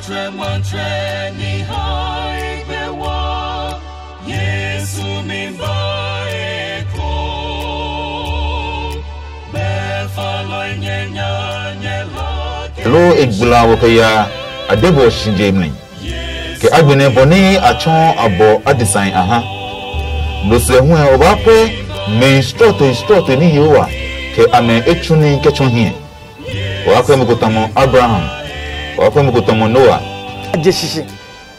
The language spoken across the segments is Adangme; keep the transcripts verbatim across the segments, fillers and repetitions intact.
Trɛmɔtrɛ ni hae gbe wɔ, Yesu mi ba eko. Be falɔi nyɛ nya nyɛ la ke Lo e gbla wɔ kɛ ya a de bɔ shi je mli. Kɛ a gbenɛ bɔ nɛ a tsɔɔ abɔ adesai a ha. Lo sɛ hu ɔ, o baa pɛ mɛhi strɔtoi strɔtoi ní Yehowa kɛ amɛ etsu ní kɛ tsɔ hiɛ. O waa pɛ mo ko tamɔ Abraham, o waa pɛ mo ko tamɔ Noa. A je sisi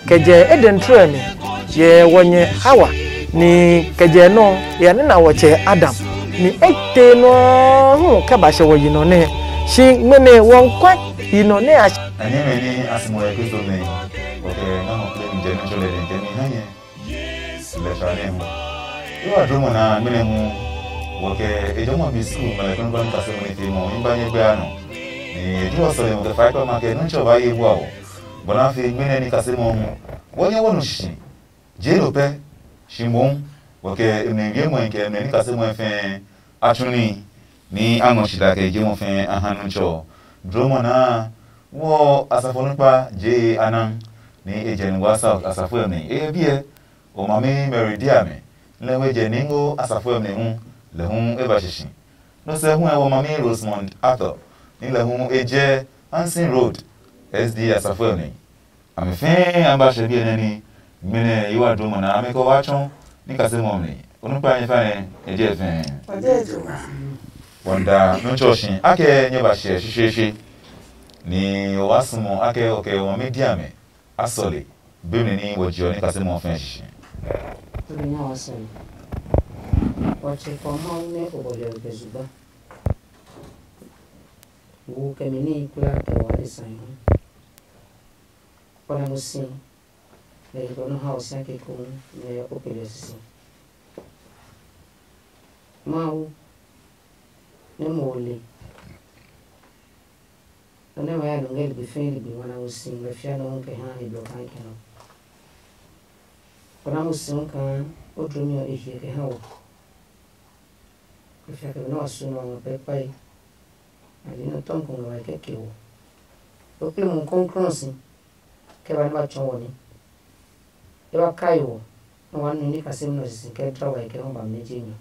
kɛ jɛ Eden trɔe mi, yɛ wɔ nyɛ Hawa, ni kɛ jɛ nɔ ya nɛ na wɔ tsɛ Adam, ni e te nɔ hu kɛ ba sɛ wɔ yi nɔ nɛ. Si ngmɛnɛ wɔ nkwɛ yi nɔ nɛ a. A nyɛmɛ ní a si mo yɛ Kristo nɛ, wɔ kɛ na mɔ kple mi jɛ mi tsɔ lɛ dɛ jɛ mi ha nyɛ. Lɛ sane hu. Yo adro mo na gbenɛ hu. Wɔ kɛ ejɔmɔ bi sukuu ma lɛ kɔnkɔn ni kasɛ mo ni te mo in ba nyɛ gbɛ a nɔ. Ni eji wɔ sɔle mo kɛ fa kpa ma kɛ nu tsɔ ba ye bua wɔ. Bɔ na fi gbenɛ ni kasɛ mo hu. Wɔ nyɛ wɔ nu shi. Je lo pɛ. Shi mo. Wɔ kɛ emɛ wie mo kɛ emɛ ni kasɛ mo fɛ a tsu ni ni a ngɔ shi da kɛ je mo fɛ a ha nu tsɔ. Dro mo na wɔ asafo nukpa je a nan ni e jɛ ni wa south asafo emɛ. E biɛ O mami Mary dia mɛ, lɛ hu e jɛ ningo asafo ɔ mli hu, lɛ hu e ba shishi. Nɔ sɛ hu ɛ wo mami Rosemond Arthur, ní lɛ hu e jɛ Hansen Road, S D A asafo ɔ mli. A mi fɛɛ a ba hyɛ biɛ nɛ ní, gbenɛ yi wa dlomɔ nɛ amɛ kɛ wa tsɔ ní kasemɔ ɔ mli. O nukpa nyɛ fa nɛ e jɛ fɛɛ. Wɔnda nɔ tsɔ shi akɛ nyɛ ba hyɛ shishieshi, ni o wa sumɔ akɛ o kɛ o mami dia mɛ. A sɔle, be mli ní wɔ je ɔ ní kasé mɔ fɛ̃ sisi. Nya wa sɔle. Wɔ tse kɔ Mawu nɛ o bɔle ɔ kɛ zugba. Wo kɛ mi ní kula kɛ wa de sã hu. Kɔ na mo si. Lɛ yi kɔ nɔ ha o sia ke ko nɛ o pele sisi. Mawu nɛ mo le. Nɔ nɛ ma ya nɔ ngɛ ligbi fɛɛ ligbi ngɔ na mo si ngɛ fia nɔ hu kɛ ha he blɔ kaa kɛ nɔ. Kɔ na mo si hu kaa o dlumi ɔ e hiɛ kɛ ha wɔ. Kɛ fia kɛ nɔ wa su nɔ ngɔ pɛ kpae. A ji nɔ tɔmi ko ngɛ wa kɛ ke wɔ. O kple mo kɔnkrɔn si kɛ ba nɛ ba tsɔ wɔ ní. E ba kai wɔ nɛ wa nu ní kasemi nɔ sisi kɛ dla wa kɛ hu ba mɛ je nyɔ.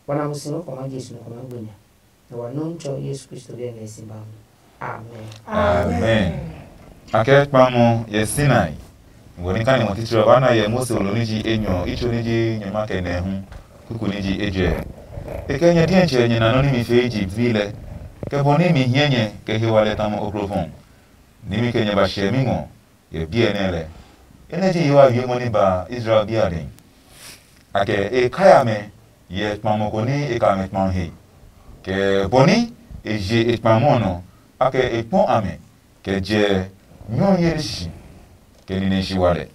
Wa na mo si nɔ kɔ ma Jesu nɔ kɔ ma gbe nya. Nɛ wa Nyɔmtsɛ ɔ Yesu Kristo biɛ ngɛ si ba mu. Amen. Amen. A kɛ kpamɔ yɛ Sinai. Ngɔ ní kani mɔ titri ɔ ba na yɛ Mose wolo ní ji enyɔ itso ní ji nyɔma kɛ nɛ hu kuku ní ji ejɛ. E kɛ nyɛ diɛntsɛ nyɛ na nɔ ní mi fee Egypt bi lɛ. Kɛ bɔ ní mi hiɛ nyɛ kɛ he wa lɛ tamɔ okrofɔn. Ní mi kɛ nyɛ ba hyɛ mi ngɔ yɛ biɛ nɛ lɛ. Enɛ ji yihewa wiemɔ ní ba Israel bi a dɛ. A kɛ e kaya mɛ yɛ kpamɔ ko ní e ka mɛ kpam he, kɛ bɔ ní e je e kpamɔ ɔ nɔ, a kɛ e kpɔ a mɛ kɛ jɛ nyɔhieli shi kɛ nine shi wa lɛ.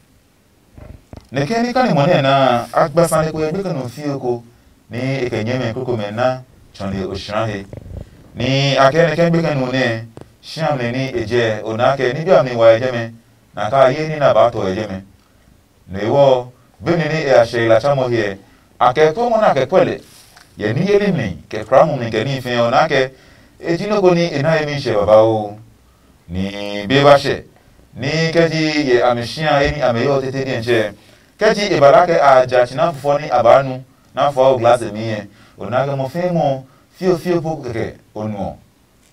Nɛ ke ní kani mɔ nɛ na a gba sane ko yɛ gbekɛ nɔ fio ko ní e kɛ nyɛmɛ koko mɛ na tsɔne osra he. Ní a kɛ nɛ kɛ gbekɛ nɔ nɛ shi amlɛ ní e jɛ o na kɛ ní bi amli wa yɛ jɛmɛ, na ka ye ní na ba tɔ yɛ jɛmɛ. Nɔ ewɔ, benɛ ní e ya hyɛ e la tsamɔ hyɛ, a kɛ kpɔmɔ nɛ a kɛ kpɛ lɛ, yɛ ní yeli mli kɛ kpla mumi kɛ níhi fɛɛ ɔ nɛ a kɛ e ji nɔ́ ko ní e na yemi hyɛ babauu. Ní be ba hyɛ ní kɛ ji yɛ a mi shia e ní a mɛ yɔ tete diɛtsɛ, kɛ ji e ba la kɛ a ja tsi na fufɔ ní a baa nu na fua o glasi mi yɛ, o na kɛ mɔ fɛɛ mɔ fiofio po kɛkɛ o nuɔ.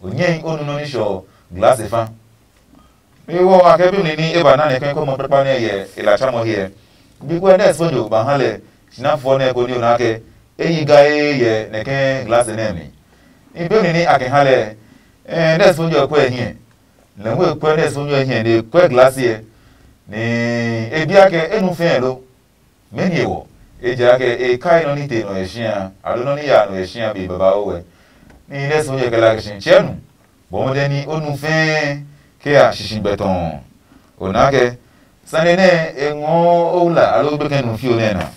O nyɛe o nu nɔ ní shɔ glasi fa. Ewɔ a kɛ bimli ní e ba na nɛ kɛ kɔmɔ kpakpa nɛ yɛ e la tsamɔ hyɛ. Bi kuɛ nɛ sponjo ba ha lɛ sinafɔ nɛ ko ní o na kɛ e yi gae yɛ nɛ kɛ glasi nɛ mi. I bimli ní a kɛ ha lɛ, eh, nɛ sponjo ɔ kuɛ hiɛ. Lɛ hu e kuɛ nɛ sponjo ɔ hiɛ nɛ e kuɛ glasi ɛ. Ni e bia kɛ e nu fɛɛ lo. Mɛni ewɔ? Ejaakɛ e kai nɔ ní te nɔ yɛ shia, aloo nɔ ní ya nɔ yɛ shia be babauu wɛ. Nihi nɛ suɔ nyɛ kɛ la kɛ si tsɛ nu, bɔ mɔdɛ ní o nu fɛɛ kɛ ya sisi gbɛ tɔɔ. O na kɛ, sane nɛ e ngɔɔ o wla aloo gbekɛ nu fio nɛ na.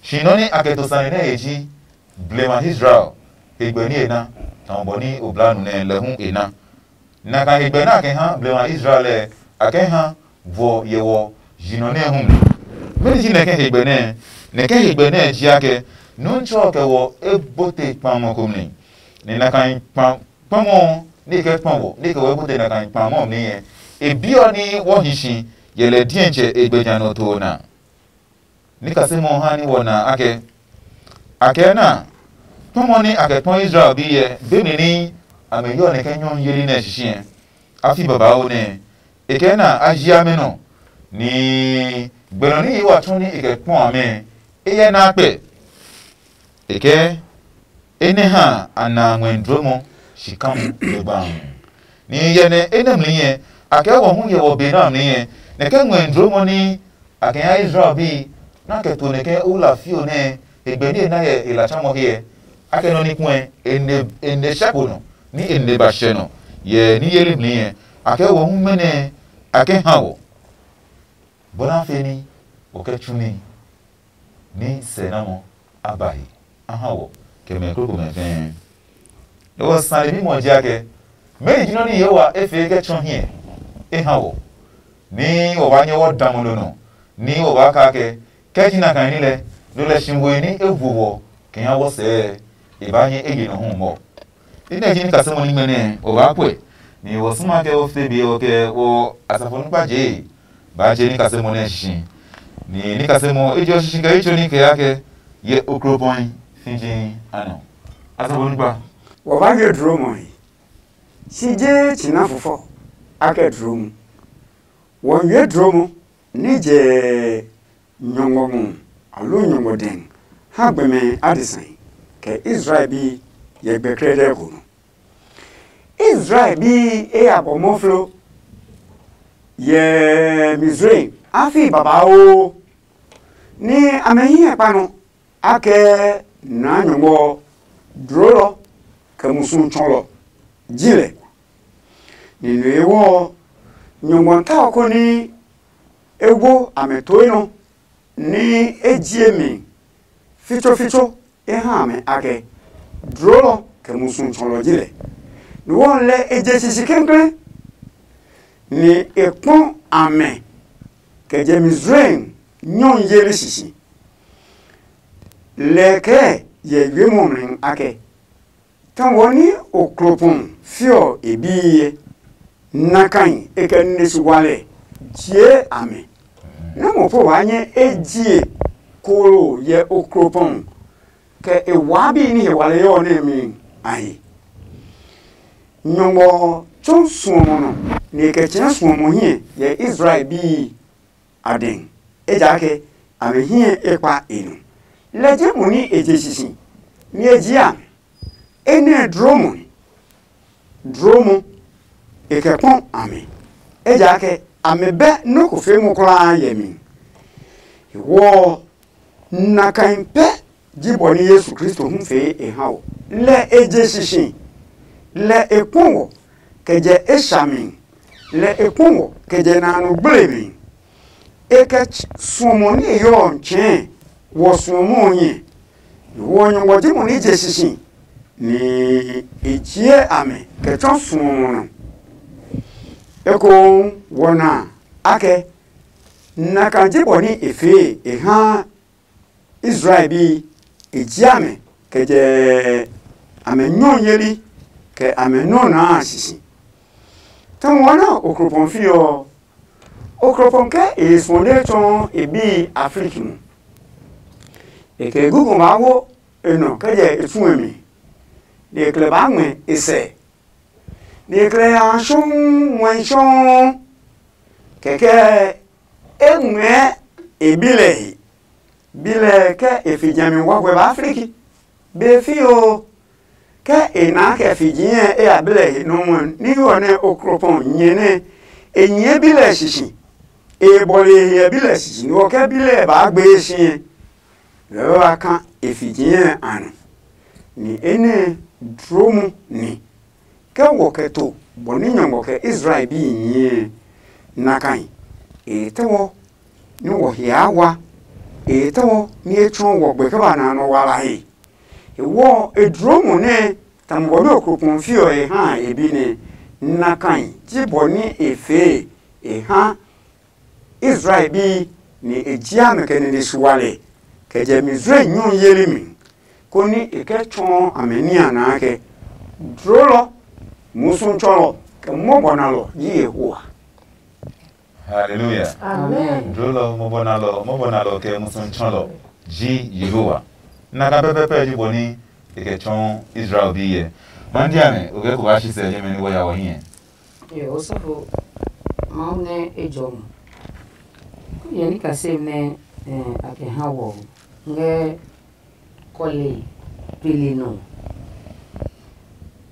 Shi nɔ ní a kɛ to sane nɛ he ji blema Israel, hegbɛ ní e na, tamɔ bɔ ní o bla nu nɛ lɛ hu e na. Nakai hegbɛ nɛ a kɛ ha blema Israel lɛɛ, a kɛ ha vɔ yɛwɔ yi nɔ nɛ hu mi. Mɛni ji nɛ kɛ hegbɛ nɛ? Nɛ kɛ hegbɛ nɛ ji akɛ Nuntsɔ kɛ wɔ e bote kpamɔ ko mi. Nɛ nakai kpamɔ nɛ e kɛ kpa wɔ nɛ e kɛ wɔ e bote nakai kpamɔ mi yɛ. E biɔ ní wɔ hi si yɛ lɛ diɛtsɛ e gbɛ nya nɔ too na. Ní kasimɔ ɔ ha ní wɔ na akɛ, a kɛɛ na, kpɔmɔ ní a kɛ kpɔ Israel bi yɛ be mi ní a mɛ yɔ nɛ kɛ nyɔ yeli nɛ sisi ɛ, a fi babauu nɛ e kɛ na a ji amɛ nɔ, ní gbɛ nɔ ní yi wa tsu ní e kɛ kpɔ amɛ, e yɛ na kpɛ. E kɛ enɛ ha a na ngmɛmi dlomɔ shi kamu lɛ gbaŋ. Ní yɛ nɛ enɛ mli nyɛ a kɛ wɔ hu yɛ wɔ be nɛ a mli nyɛ, nɛ kɛ ngmɛmi dlomɔ ní a kɛ ha Israel bi nɛ a kɛ to nɛ kɛ o la fio nɛ e gbɛ ní e na yɛ e la tsamɔ hiɛ, a kɛ nɔ ní kue e nɛ e nɛ shako nɔ ní e nɛ ba hyɛ nɔ yɛ ní yeli mli nyɛ, a kɛ wɔ hu mɛnɛ a kɛ ha wɔ bɔ nɛ a fe ní wɔ kɛ tsu ní ní sɛ nɛ mɔ a ba he a ha wɔ kɛ mɛ kroko mɛ fɛɛ. Lɔ ɔ sane bimwɔ ji akɛ, mɛni ji nɔ́ nɛ Yehowa e fee kɛ tsɔ hiɛ e ha wɔ, ní wɔ ba nyɛ wɔ da mo nɔ nɔ, ní wɔ ba ka kɛ kɛ ji na kaa ní lɛ, nɔ lɛ si woe ní e wo wɔ kɛ ha wɔ sɛɛ e ba nyɛ e ye nɔ hu mɔ. I nɛ ji ní kasɛmɔ ní ngmɛ nɛ o baa puɛ, nɛ wɔ suma kɛ o fite be ɔ kɛ wɔ asafo nukpa jee baa je ní kasɛmɔ nɛ shishi. Ni ní kasɛmɔ ejɔ shishi kɛ itso ní kɛ ya kɛ yɛ okropɔi fiji a nɔ. Asafo nukpa. Wɔ ba ye dlomɔe, si je tsina fufɔ a kɛ dlomu. Wɔ ye dlomu ní jɛ nyɔngmɔ mu aloo nyɔngmɔ dɛ ha gbɛmɛ adesai kɛ Israel bi yɛ gbɛ krɛdɛɛ ko nɔ. Israel bi e ya bɔ mɔflo yɛ Mizraim a fi babauu, ní amɛ hí hɛ kpa nɔ akɛ naa nyɔngmɔ ɔ, dlolɔ kɛ musu tsɔlɔ ji lɛ. Ni no ewɔ ɔ, nyɔngmɔ ta ɔ ko ní e wo amɛ toe nɔ ní e jie mi fitsofitso e ha amɛ akɛ dlolɔ kɛ musu tsɔlɔ ji lɛ. Ni wɔɔ lɛ e je sisi kɛnklɛn, ni e kpɔ amɛ kɛ jɛ Mizraim nyɔu yeli sisi. Lɛ kɛɛ yɛ wiemɔ mli akɛ, tawɔ ní oklopɔn fiɔ e biɛ, nakai e kɛ nine suwalɛ jie amɛ. Nɛ mo po waa nyɛ e jie kolo yɛ oklopɔn kɛ e waa bi ní he wale ɔ nɛ mi a he. Nyɔngmɔ tso suɔmɔ nɔ, nɛ e kɛ tsɛɛ suɔmɔ hiɛ yɛ Israel bii a dɛ, ejakaa a mi hiɛ e kpa e nɔ. Lɛ je mo ní e je sisi, ni e ji a mi. Enɛ dlomɔ ni, dlomɔ e kɛ kpɔ a mi, ejakaa a mi bɛ nɔ́ ko fee mo kulaa yɛ mi. Hewɔ ɔ, nakai pɛ ji bɔ ní Yesu Kristo hu fee e ha o. Lɛ e je sisi, lɛ e kpɔ wɔ kɛ jɛ e sha mi, lɛ e kpɔ wɔ kɛ jɛ nanu gble mi. E kɛ suɔmɔ ní e yɔ ɔ tsɛɛ wɔ suɔmɔ ɔ nyɛ. Wɔ nyɔngmɔ ji mo ní je sisi, ni e jie a mɛ kɛ tsɔ suɔmɔ nɔ. Ekohu wɔ na akɛ nakai ji bɔ ní e fee e ha Israel bi, e jia mɛ kɛ jɛ amɛ nyɔ nyeli kɛ amɛ nɔ naa a sisi. Tamɔ ɔ nɛ okropɔn fi ɔ, okropɔn kɛ e suɔ nɛ tsɔɔ e bi Afrik mu. E kɛ gugu maa wo e nɔ kɛ jɛ e tue mi, nɛ e klɛ baa ngmɛ e sɛ, nɛ e klɛ ya shɔuu wai shɔuu. Kɛkɛ e ngmɛɛ e bi lɛ he. Bi lɛ kɛ e fi jɛmi wawɛ ba Afrik. Be fioo, kɛ e naa kɛ fi jii ɛ e ya bi lɛ he nɔuu ɔ, ní hiɔ nɛ okropɔn nyɛ nɛ e nyɛɛ bi lɛ sisi, e bɔle e hyɛ bi lɛ sisi, nɛ ɔ kɛ bi lɛ baa gbee si ɛ, lɛɛ ba ka e fi jii ɛ a nɔ. Ni enɛ dlomu ni. Ke wɔ kɛ to bɔ ní nyɔngmɔ kɛ Israel bi nyɛɛ nakai, e tɛ wɔ ní wɔ hiaa wa, e tɛ wɔ ní e tsɔɔ wɔ gbɛ kɛ ba na nɔ walahi. E wɔ e dloo mo nɛ tamɔ bɔ ní okropɔn fi ɔ e ha e bi nɛ nakai ji bɔ ní e fee e ha Israel bi, ni e jia mɛ kɛ nine sualɛ kɛ jɛ Mizraim nyɔu yeli mi, koni e kɛ tsɔɔ amɛ ní a naa kɛ, dlolɔ, musu tsɔlɔ, kɛ mɔbɔ nalɔ ji Yehowa. Haleluya. Amen. Dlolɔ, mɔbɔnalɔ, mɔbɔnalɔ kɛ musu tsɔlɔ ji Yehowa. Na ka pɛpɛpɛ ji bɔ ni e kɛ tsɔ Israel bi yɛ. Mandia nɛ o kɛ ko ba shi sɛ yɛmɛ ni wɔ ya wɔ hiɛ. Yo, osɔfo, Mawu nɛ e jɔ mo. Yɛ ni kasem nɛ eh, a kɛ ha wɔ ngɛ kɔle pili nɔ.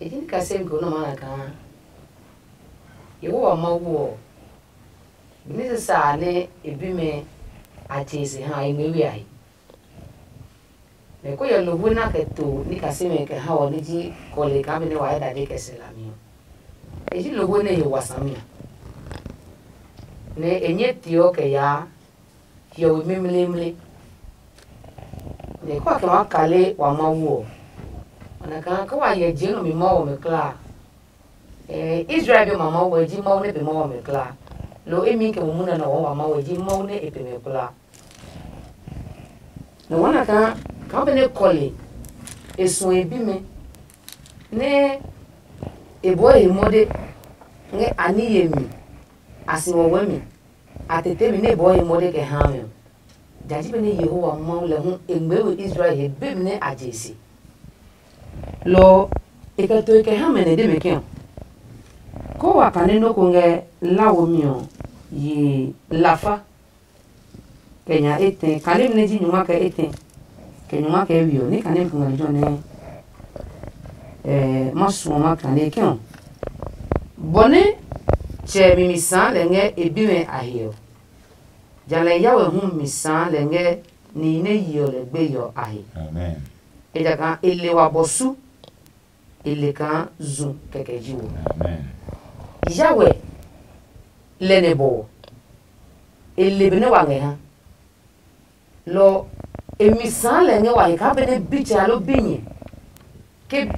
E ji ni kasem ko nɔ ma na kaa Yehowa Mawu ɔ, bi ni sisa a nɛ e bimɛ a tsɛ̃ se ha e ngmɛɛ we a he. Mɛ ko yɛ lohwe na kɛ to ní kasimi kɛ ha ɔ ní ji kɔle kaa benɛ wa yɛ dade kɛ se lami ɔ. E ji lohwe nɛ he wa sami a, nɛ e nyɛ teɔ kɛ yaa hiɔwe mimlimli. Nɛ kɛ wa kɛ maa kale wa Mawu ɔ, ɔ na kaa ke wa hyɛ je nɔ mi Mawu ɔmɛ kulaa. Ɛɛ, Israel bi ɔmɛ Mawu ɔ ji Mawu nɛ pe Mawu ɔmɛ kulaa, lo imi kɛ momu nɛ nɔ wɔɔ wa Mawu ɔ ji Mawu nɛ e pe mɛ kulaa. Nɛ wɔna kaa kaa benɛ kɔle e suɔ e bimɛ, nɛ e bɔɔ e he mɔde ngɛ a niye mi, a si wawɛ mi, a tete mi nɛ e bɔɔ e he mɔde kɛ haa mi ɔ, ja ji benɛ Yehowa Mawu lɛ hu e ngmɛɛ we Israel he be mi nɛ a je e se. Lɔ ɔ, e kɛ toe kɛ ha mɛ nɛ de mɛ ke ɔ, koo wa kane nɔ́ ko ngɛ lawo mi ɔ yi lafa kɛ nya etɛ, kane mi nɛ ji nyuma kɛ etɛ kɛ nyuma kɛ wi ɔ, ní kane mi ko ngɛ lejɛ ɔ nɛ ma suɔ ma kane ke ɔ, bɔ nɛ tsɛ mi mi saa lɛ ngɛ e bimɛ a he ɔ, ja lɛ Yawe hu mi saa lɛ ngɛ nihi nɛ yeɔ lɛ gbeye ɔ a he. Ejakaa e le wa bɔ su, e le kaa zu kɛkɛ ji wo. Yawe lɛ nɛ bɔ ɔ, e le benɛ wa ngɛ ha. Lɔ ɔ, e mi saa lɛ ngɛ wa he kaa benɛ bitsɛ aloo binyɛ ke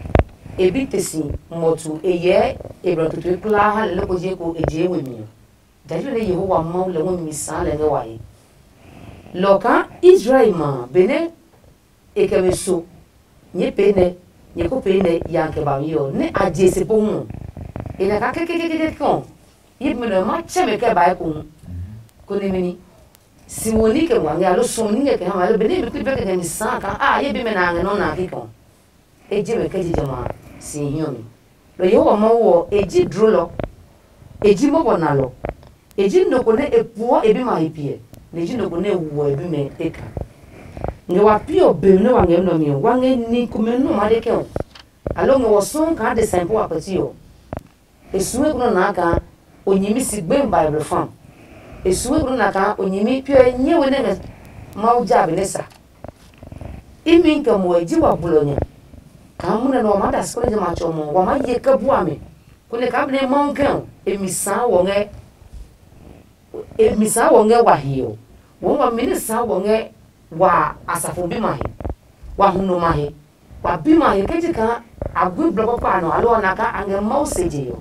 e bi te si mɔtu e hyɛ e blɔ totoi kulaa ha lɛ loko ji eko e je we mi ɔ, jaji nɛ Yehowa Mawu lɛ ngɔ mi saa lɛ ngɛ wa he. Lɔ ɔ kaa Israel ma a, benɛ e kɛ mi so nyɛɛ pee nɛ nyɛ ko pee nɛ ya kɛ ba mi ɔ, nɛ a je se po hu ɔ, e na kaa kekekekeke ɔ, ye bi nɛ ma tsɛ mɛ kɛ ba eko hu. Konɛ mɛni? Si wo ní kɛ wa ngɛ alo suɔmi ní kɛ kɛ ha ma alo benɛ mi kpe bɛ kɛ mi saa kaa a ye bi mɛ na a ngɛ nɔ na kikɔ. E je mɛ kɛ je jamɛ a si hiɔ mi. Lɔ Yehowa Mawu ɔ, e ji dlolɔ, e ji mɔbɔ nalɔ, e ji nɔ ko nɛ e puɔ e bimɛ a he piɛ, nɛ e ji nɔ ko nɛ e woɔ e bimɛ e ka. Ngɛ wa pi ɔ be nɛ wa ngɛ nɔ mi ɔ, wa ngɛ ni komɛ nɔ ma de kɛ ɔ, aloo ngɛ wɔ sɔɔ kaa de sɛn po wa kpɛti ɔ. E suɔ ko nɔ naa kaa o nyɛmi si gbe Bible fam. E suɔ ko nɔ naa kaa o nyɛmi piɔ nyɛ we nɛ ngɛ Mawu ja be nɛ sa. Imi kɛ muɔ ji wa bulɔ nya. Kaa munɛ nɛ wa maa da si kɔnɛ jamɛ a tsɔ mɔ wa maa ye kɛ bua mi. Konɛ kaa benɛ Mawu kɛ ɔ, e mi saa wɔ ngɛ e mi saa wɔ ngɛ wa hiɔ. Wɔ wa mi nɛ saa wɔ ngɛ wa asafo bi ma he. Wa huno ma he. Wa bi ma he ke ji kaa a gui blɔ kpakpa a nɔ aloo a na kaa a ngɛ Mawu se je ɔ.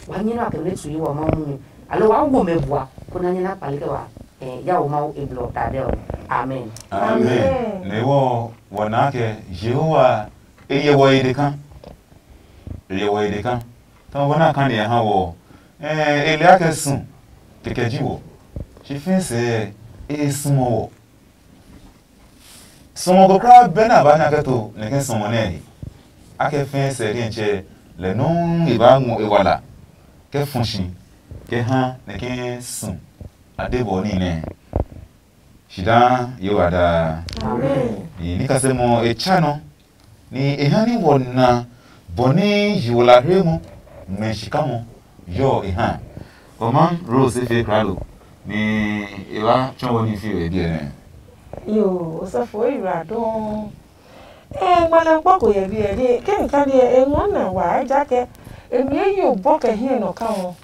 Wa nyɛ nɛ wa kɛ nɛ tu yi wa Mawu munyu aloo wa wo mɛ bua ko na nyɛ na kpali kɛ wa eh, ya wo Mawu e blɔ tade ɔ. Amen. Amen. Nɛ wɔ wɔ naa kɛ Yehowa e yɛ wɔ e de kan. E yɛ wɔ e de kan. Tɔ wɔ na kan ya ha wɔ. Eh, e le akɛ su kɛkɛ ji wɔ. Shi fɛɛ sɛ e sumɔ wɔ. Suɔmɔ ko kulaa bɛ nɛ a ba nya kɛ to nɛ kɛ suɔmɔ nɛ he. A kɛ fɛɛ sɛɛdiɛtsɛ lɛ nɔuu e ba ngɔ e wala kɛ fɔ si kɛ ha nɛ kɛ su a de bɔ ní nɛ. Shi daa Yehowa daa. Ni ní kasɛmɔ e tsa nɔ, ni e ha ní wɔ na bɔ ní yi wala hre mɔ ngmɛ shikamɔ yɔ e ha. Kɔman Rose fee kralo, ni e ba tsɔ wɔ ní fi wɛ biɛ nɛ. Yoo, osɔfo yi wura dɔɔ. Ee, ngmalɛ kpɔ ko yɛ biɛ ni ke n ka ni e ngɔ na wa ejaakɛ e mi e yi obɔ kɛ hiɛ nɔ ka mɔ.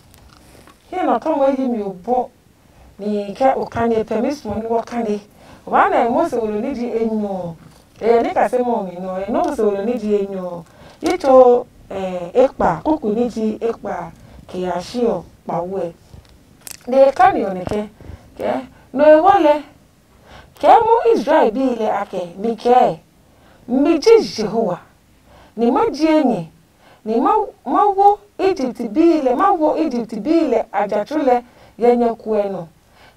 Hiɛ nɔ ka mɔ e yi mi obɔ. Ni kɛ o kani e pɛ mi suɔ ni wɔ kani. Wa na e Mose wolo ni ji enyɔ. E yɛ ni kase mɔ mi nɔ, e nɔ Mose wolo ni ji enyɔ. Yi tso eh, ekpa, kuku ni ji ekpa ke ya shi ɔ kpawuɛ. Nɛ e kani ɔ nɛ kɛ, kɛ nɔ e wɔ lɛ. Kɛɛ mu Israel bii lɛ a kɛ, mi kɛɛ, mi ji Yehowa, ni ma jie nyɛ, ni ma wo Egipt bii lɛ, ma wo Egipt bii lɛ a ja tsu lɛ yɛ nyɛ kuɛ nɔ,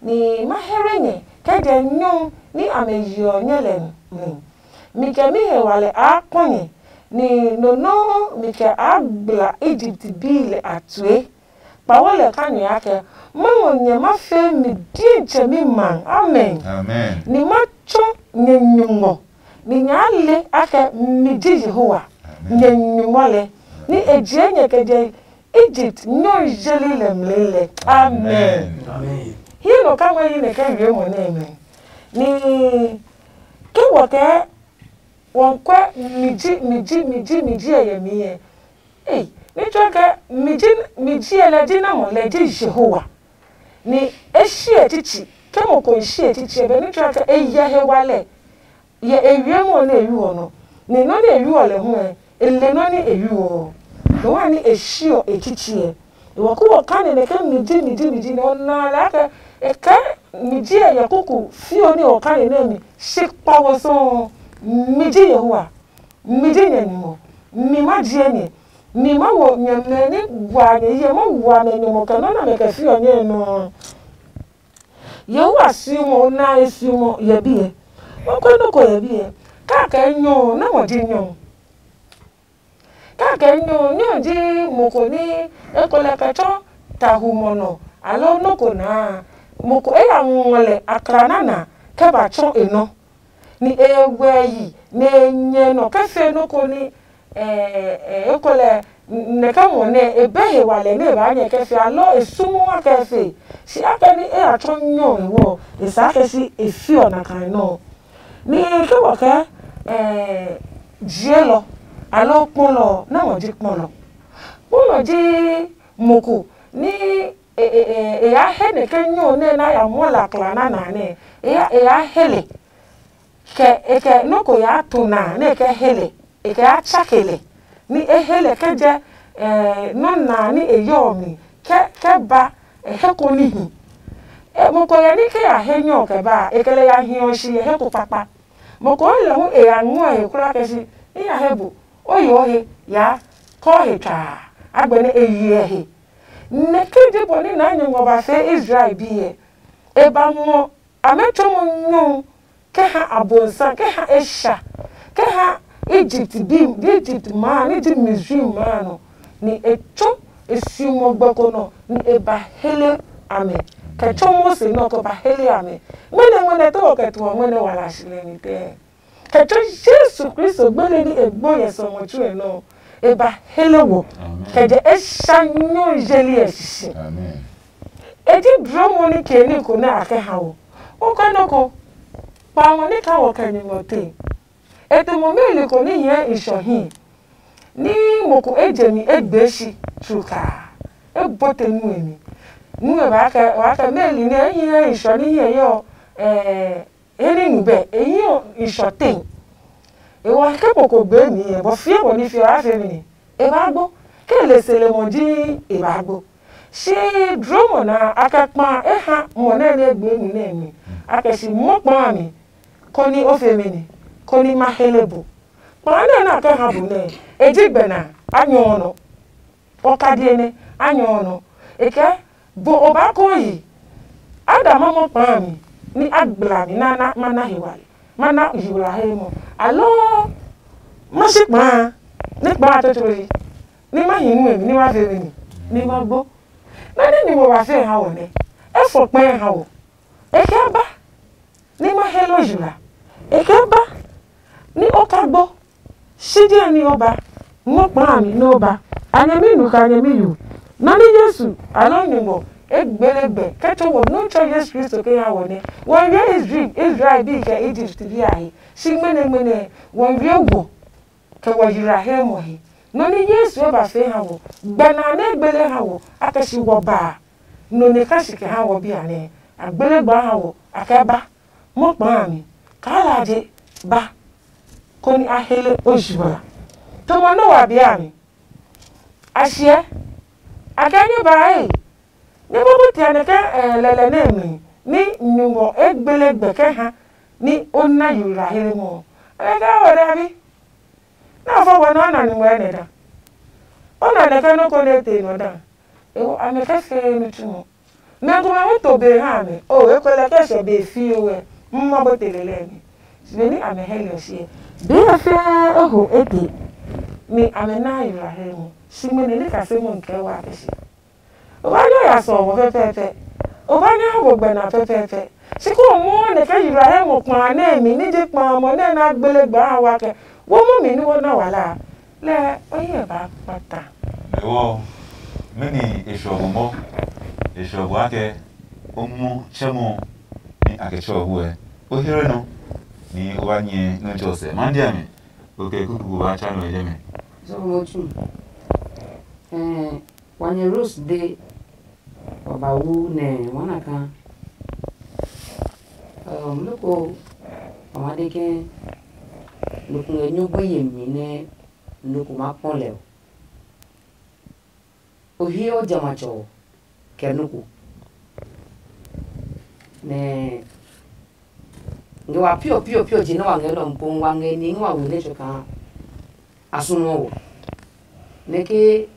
ni ma here nyɛ kɛ jɛ nyɔu ni amɛ yeɔ nyɛ lɛ mi. Mi kɛ mi he wale aa kpɔ nyɛ, ni no nɔuu mi kɛ aa gbla Egipt bii lɛ a tue. Kpawo lɛ ka nyɛ akɛ, ma ngɔ nyɛ ma fee mi dietsɛmi ma. Amen. Ni ma tsɔ nyɛ nyungɔ, ni nyɛ a le akɛ mi ji Yehowa, nyɛ nyungɔ lɛ, ni e jee nyɛ kɛ je Egipt nyɔe yeli lɛ mli lɛ. Amen. Hiɛ nɔ ka ngɔ yi nɛ kɛ wiemɔ nɛmɛ. Ni ke wɔ kɛ wɔn kwɛ mi ji mi ji mi ji mi ji ɛ yɛ mi yɛ. Ei, ní tsɔɔ kɛ mi ji mi ji ɛ lɛ ji namɔ lɛ ji Yehowa. Ni e shi e tsitsi, ke mo ko shi e tsitsi ɛ be ní tsɔɔ kɛ e yɛ he wa lɛ. Yɛ e wiemɔ nɛ e yu ɔ nɔ, ni nɔ́ nɛ e yu ɔ lɛ hu ɛ, e le nɔ́ nɛ e yu ɔ. Nɔ wa ní e shi ɔ e tsitsi ɛ. Ewɔ kúwɔ ka nɛ nɛ ke mi ji mi ji mi ji nɛ ɔ na lɛ akɛ e kɛ mi ji ɛ yɛ kuku fio ní ɔ ka nɛ nɛ mi shi kpawo sɔɔ. Mi ji Yehowa, mi ji nyɛ nyumu, mi ma jie nyɛ, mi ma wo nyɛ mɛ ní wa nyɛ yie ma wa mɛ nyɔmɔ kɛ nɔ́ nɛ mɛ kɛ fio nyɛ nɔ. Yehowa siumɔ na e siumɔ yɛ biɛ. Wa kɔ nɔ́ ko yɛ biɛ. Kake nyɔ nɛ mɔ ji nyɔ. Kake nyɔ nyɔ ji mo ko ní e ko lɛ kɛ tsɔ tahu mɔ nɔ alo nɔ́ ko naa. Mo ko e ya ngɔ lɛ akla nana kɛ ba tsɔ e nɔ. Ni e wɛ yi nɛ e nyɛ nɔ kɛ fe nɔ́ ko ní e ko lɛ nɛ kɛ mɔ nɛ e be he wa lɛ nɛ e baa nyɛ kɛ fe alɔ e sumu wa kɛ fe. Si akɛ ní e ya tsɔ nyɔ e wɔ e saa kɛ si e fi ɔ na kan nɔ. Ni ke wɔ kɛ jielɔ alo kpɔlɔ nɛ mɔ ji kpɔlɔ. Kpɔlɔ ji mo ko ní e ya he nɛ kɛ nyɔ nɛ na ya mɔ la kla na na nɛ e ya he lɛ. Kɛ e kɛ nɔ́ ko yaa tu na nɛ e kɛ he lɛ, e kɛ yaa tsake lɛ, ní e he lɛ kɛ jɛ nɔ́ na ní e yɔ ɔ mi kɛ kɛ ba he ko níhi. Mo ko ngɛ ní ke ya he nyɔ ɔ kɛ ba a, e kɛ lɛ ya hi ɔ shi yɛ he ko kpakpa. Mo ko lɛ hu e ya ngɔ he kulaa kɛ si ní ya he bu, o yo he yaa kɔ he tsaa, agbɛnɛ e yi ɛ he. Nɛ ke je bɔ ní naa nyɛ ngɔ ba fee Israel bi ɛ, e ba ngɔ amɛ tsɔmɔ nyɔ kɛ ha Abonsam, kɛ ha Esha, kɛ ha Egypt bi, Egypt ma a, ni ji Misraim ma a nɔ, ni e tsɔ e siumɔ gbɛ ko nɔ, ni e ba hele amɛ, kɛ tsɔ Mose nɔ ko ba hele amɛ. Ŋmɛnɛ ŋmɛnɛ to ɔ kɛ tu ɔ ŋmɛnɛ wa la si lɛ mi tɛ. Kɛ tsɔ Yesu Kristo gbele ni e gbo yɛ sɔmɔ tsu ɛ nɔ, e ba hele wɔ, kɛ jɛ e sha nyɔ yeli ɛ sisi. E ji drɔmɔ ní ke ní ko nɛ a kɛ ha wɔ. O kɛ nɔ ko, kpa ngɔ ní ka wɔ kɛ nyumu te. E tu mo meli ko ní hiɛ i sɔ hi. Ní mo ko e je mi e gbee shi tsukaa. E bɔ te nu e mi. Nu e ba kɛ wa kɛ meli nɛ e hiɛ i sɔ ní hiɛ yɔ. Ɛɛ, e ní nu bɛ e hiɛ i sɔ te. E wa ke mo ko gbee mi ɛ bɔ fie mo ní fie wa fe mi ni. E ba gbo. Ke le se le mo ji e ba gbo. Shi dromɔ na a kɛ kpa e ha mɔ nɛ nɛ gbe nu nɛ mi, a kɛ si mɔ kpa mi, koni o fe mi ni, koni ma hele bo. Kpa nɛ na kɛ ha bu nɛ e ji gbɛ na a nyɔ nɔ. O ka die nɛ a nyɔ nɔ. E kɛ bo o ba ko yi. A da ma mɔ kpa mi ni a gbla mi na na ma na he wali, ma na yi wla he mɔ. Alo ma shi kpa ni kpa a tɔtɔ yi ni ma hi nu mi ni ma fe mi ni ni ma gbo. Na ní nyumu wa fɛ ha wɔ nɛ e fɔ kpɛɛ ha wɔ. E kɛ ba ní ma he lɔ yula. E kɛ ba ní o ka gbo. Shi diɛ ní o ba ngɔ kpaa mi ní o ba. A nyɛmi nu kɛ a nyɛmi yo. Nɔ ní Yesu alɔ nyumu e gbele gbɛ kɛ tso wɔ nú tsɔ Yesu Kristo ke ha wɔ nɛ wɔ wie Israel bi kɛ Egypt bi a he. Shi gbɛnɛ gbɛnɛ wɔ wie wɔ kɛ wɔ yira he mɔ he. Nɔ ní Yesu e ba fee ha wɔ, gbɛ na nɛ e gbele ha wɔ, a kɛ si wɔ ba a, nɔ nɛ ka si kɛ ha wɔ bia nɛ a gbele gba ha wɔ, a kɛ ba mɔ kpaa mi, kaa la je ba, koni a hele o zugba. Tɔmɔ nɛ wa bia mi. A shiɛ, a kɛ nyɛ ba e. Nyɛ momo tia nɛ ke lɛlɛ nɛ mi ní nyungɔ e gbele gbɛ kɛ ha ní o na yula he mɔ. Amɛ kɛ wɔ dabi. Na fɔ bɔ nɛ o na nyungɔ nɛ da. O na nɛ ke nɔ́ ko nɛ te nɔ da. Ewo amɛ kɛ fee ní tsumɔ. Mɛ komɛ hu to be ha mɛ, o ekolɛ kɛ sɛ be fi o wɛ, mma bo te lele mi. Be ni amɛ hɛ lɛ ɔ sie. Be ɛ fɛɛ o ho ete. Ni amɛ na yura hɛ mu. Si mɛ ni ni ka se mu nkɛ wa kɛ si. O ba nyɛ ya sɔ mo fɛfɛɛfɛ. O ba nyɛ ha mo gbɛ na fɛfɛɛfɛ. Si ko mo ne kɛ yura hɛ mo kpa ne mi ni je kpa mo ne na gbele gba wa kɛ. Wo mo mi ni wo na wala. Lɛ o yɛ ba kpata. Mewɔ, mɛni e suɔ mo mɔ? E suɔ mo akɛ o mɔ tsɛmɔ ni a kɛ tsɛ ɔ huɛ. O here nɔ ni o ba nyɛ nɔ tsɛ ɔ sɛ. Ma dia mi, o kɛ kuku ko ba tsa nɔ yɛ mɛ. Sɔfo Motu, eh, wa nyɛ Rose de wa ba wu nɛ wa na ka. Um, loko wa ma de ke loko ngɛ nyɔgbe yemi nɛ loko ma kpɔ lɛ o. O hiɔ jamatsɛ ɔ kɛ noko. Nɛ ngɛ wa piɔ piɔ piɔ je nɛ wa ngɛ nɔ po wa ngɛ ni ngɛ wa we nɛ tsɔ kaa a sunuɔ wɔ. Nɛ ke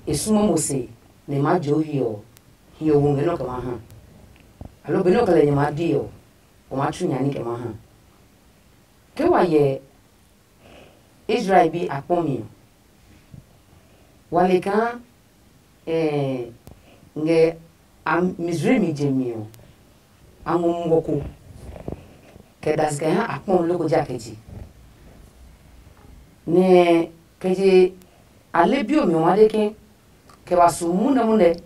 e sumɔ mo se nɛ e maa je o hiɔ ɔ, hiɔ wo ngɛ nɔ kɛ ma ha. Aloo benɛ o kɛ lɛ nyɛ maa die ɔ, o maa tsu nya ní kɛ ma ha. Ke wa yɛ Israel bi a kpɔ mi ɔ, wa le kaa eh, ngɛ a Misraim je mi ɔ, a ngɔ muɔ ko kɛ da si kɛ ha a kpɔ loko ja kɛ je. Nɛ kɛ je a le bi ɔ mi ɔ ma de ke kɛ wa su munɛ munɛ,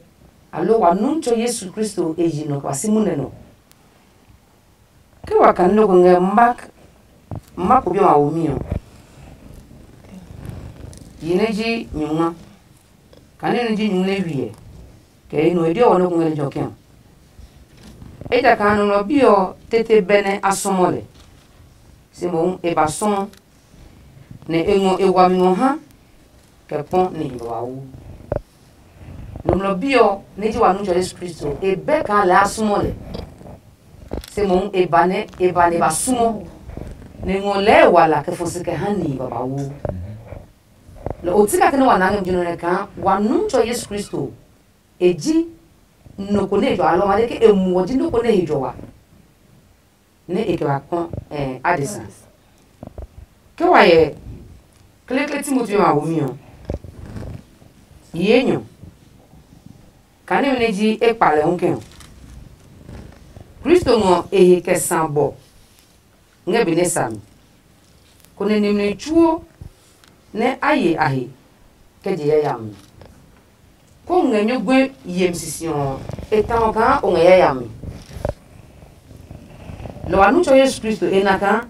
aloo wa nu tsɔ Yesu Kristo e yi nɔ kɛ wa si munɛ nɔ. Ke wa kani nɔ́ ko ngɛ ma ma ko bi ɔmɛ a womi ɔ, yi nɛ ji nyungma, kani nɛ ji nyungma nɛ wiɛ, kɛ yi nɔ e diɔ wɔ nɔ́ ko ngɛ lejɛ ɔ kɛ ɔ. Ejakaa Nɔmlɔ Bi ɔ tete bɛ nɛ a sɔmɔ lɛ, se mohu e ba sɔɔ, nɛ e ngɔ e wami ngɔ ha kɛ kpɔ nihi babauu. Nɔmlɔ Bi ɔ nɛ ji wa Nuntsɔ Yesu Kristo, e bɛ kaa lɛ a sumɔ lɛ. Se mohu e ba nɛ e ba nɛ e ba sumɔ, nɛ e ngɔ lɛɛ wala kɛ fɔ si kɛ ha nihi babauu. Nɛ o ti kake nɛ wa na ngɛ mi ji nɔ nɛ kaa wa Nuntsɔ Yesu Kristo, e ji nɔ ko nɛ e jɔ alɔ ma de ke e muɔ ji nɔ ko nɛ he jɔ wa. Nɛ e kɛ ba kpɔ adesa. Ke wa hyɛ kekle Timoti ɔ a womi ɔ, yi enyɔ, kaa nɛmɛ nɛ ji e kpa lɛ hu kɛ ɔ. Kristo ngɔ e he kɛ sa bɔ ngɛ be nɛ sa mi, konɛ nimli tsuo nɛ a ye a he kɛ je yayami. Ko ngɛ nyuguɛ yemi sisi ɔ, e tawɔ kaa o ngɛ yayami. Lɔ wa nu tsɔ Yesu Kristo e na kaa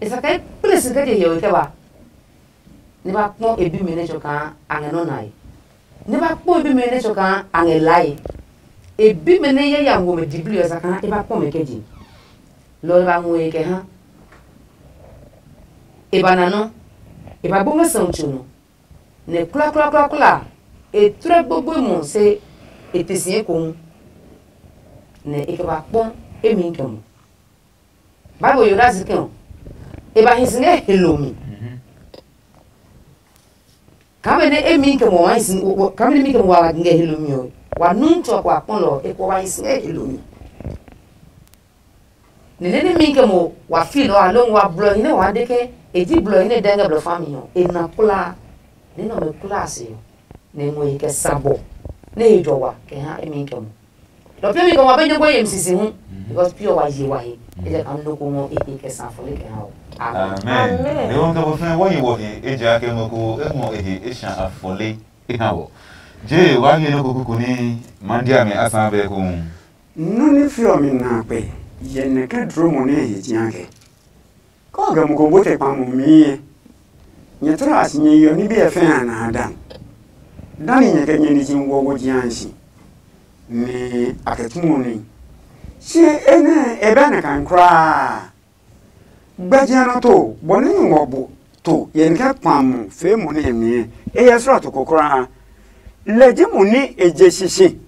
e sa kaa e kple si kɛ je hiɔwe kɛ ba, nɛ ba kpɔ e bimɛ nɛ tsɔ kaa a ngɛ nɔ́ nae, nɛ ba kpɔ e bimɛ nɛ tsɔ kaa a ngɛ lae. E bimɛ nɛ yayami wo mɛ diblii ɔ sa kaa e ba kpɔ mɛ kɛ je. Lɔ ɔ ba ngɔ e kɛ ha. E ba na nɔ́, e ba gbo ngɛ sɛumi tso nɔ, nɛ kulakulakula e tlɛ gbogboe mɔ se e te si ekohu, nɛ e kɛ ba kpɔ emi kɛ mo. Bible yo da si kɛ ɔ, e ba hi si ngɛ helo mi. Kaa benɛ emi kɛ mo wa hi si, kaa benɛ mi kɛ mo wa ngɛ helo mi ɔ, wa nu tsɔ kɔ akpɔ lɔ, e kɔ wa hi si ngɛ helo mi. Ni nɛ nɛ mi kɛ mo wa fi lɔ aloo wa blɔ hi nɛ wa de ke e ji blɔ hi nɛ dɛ ngɛ blɔ fa mi ɔ, e na kula. Ni nɔ me kula se ɔ, nɛ ngɔ yi kɛ sa bɔ nɛ e jɔ wa kɛ ha emi kɛ mo. Lɔ pia mi kɛ wa be nyɔgɔ yem sisi hu, because pure wa ye wa he. E jɛ kam no ko ngɔ e he kɛ sa fɔ le kɛ ha o. Amen. Amen. Ni wọn kɛ bɔ fɛn wɔ yi wɔ he, e ja kɛ mo ko e ngɔ e he e sha afɔle e ha wɔ. Je wa nge no ko kuku ni ma dia mi asan bɛ ko. Nɔ́ nɛ fiɔ mi na kpɛ yɛ nɛ kɛ dlɔmɔ nɛ he jia kɛ. Kɛ o kɛ mo ko bó tɛ kpa mo mii ɛ, nyɛ tlɔ a si nyɛ yeɔ ní bi ɛ fɛɛ a na a dan. Dani nyɛ kɛ nyɛ niji ngɔ wo jia si, nɛ a kɛ tu mo ní. Si enɛ e bɛ nɛ kan kulaa. Gbɛjianɔ to bɔ nɛ ngɔ bo to yɛ ni kɛ kpa mo fee mo nɛ mi e yɛ srɔ to ko kulaa. Lɛ ji mo ni e je sisi,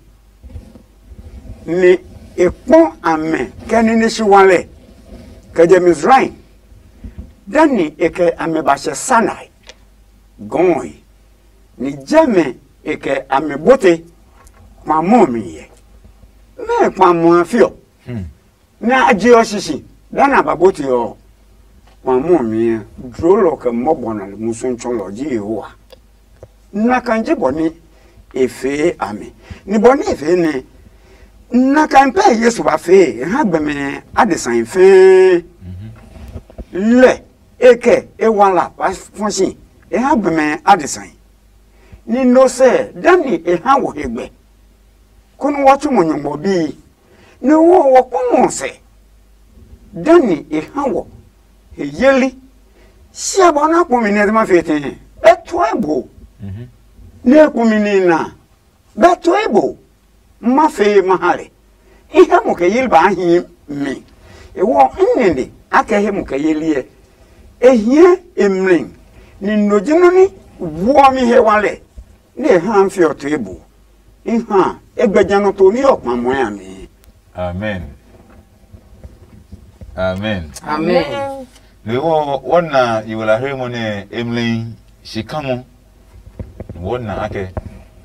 ni e kpɔ amɛ kɛ ni ni si wale kɛ je Mizraim. Dani e kɛ amɛ ba sɛ Sinai gɔɔ, ni jɛmɛ e kɛ amɛ bote kpa mo mi yɛ. Mɛɛ kpa muɔ a fiɔ? Hmm. Nɛ a je ɔ sisi, lɛ nɛ a ba bɔte ɔ. Kpa muɔ mi ɛ, dlolɔ kɛ mɔbɔ nɛ musu tsɔlɔ ji Yehowa. Nakai ji bɔ nɛ e fee a mi. Ni bɔ nɛ e fee nɛ, nakai pɛ Yesu ba fee e ha gbɛmɛ adesai fɛɛ. Lɛ e kɛ e wala ba fɔ si e ha gbɛmɛ adesai. Ni no sɛ dani e ha wɔ he gbɛ, konɛ wɔ tsu mo nyɔngmɔ bii. Nɛ wɔ wɔ kpɔmɔ sɛ dani e ha wɔ he yeli. Sia bɔ na kpɔmi nɛ ma fe tɛ bɛ tɔɛ bo. Nɛ kpɔmi ni na bɛ tɔɛ bo. Ma fe ma ha lɛ. I ha mo kɛ yeli ba hi mi. E wɔ n nene a kɛ he mo kɛ yeli ɛ. E hiɛ e mli ni no ji nɔ ni wuɔ mi he wa lɛ. Nɛ e ha n fiɔ tue bu. I ha e gbɛ ja nɔ to ní ɔ kpa mɔɛ a mi. Amen. Amen. Amen. Lewɔ wɔna yiwalahe mo nɛ emli shikamɔ wɔna akɛ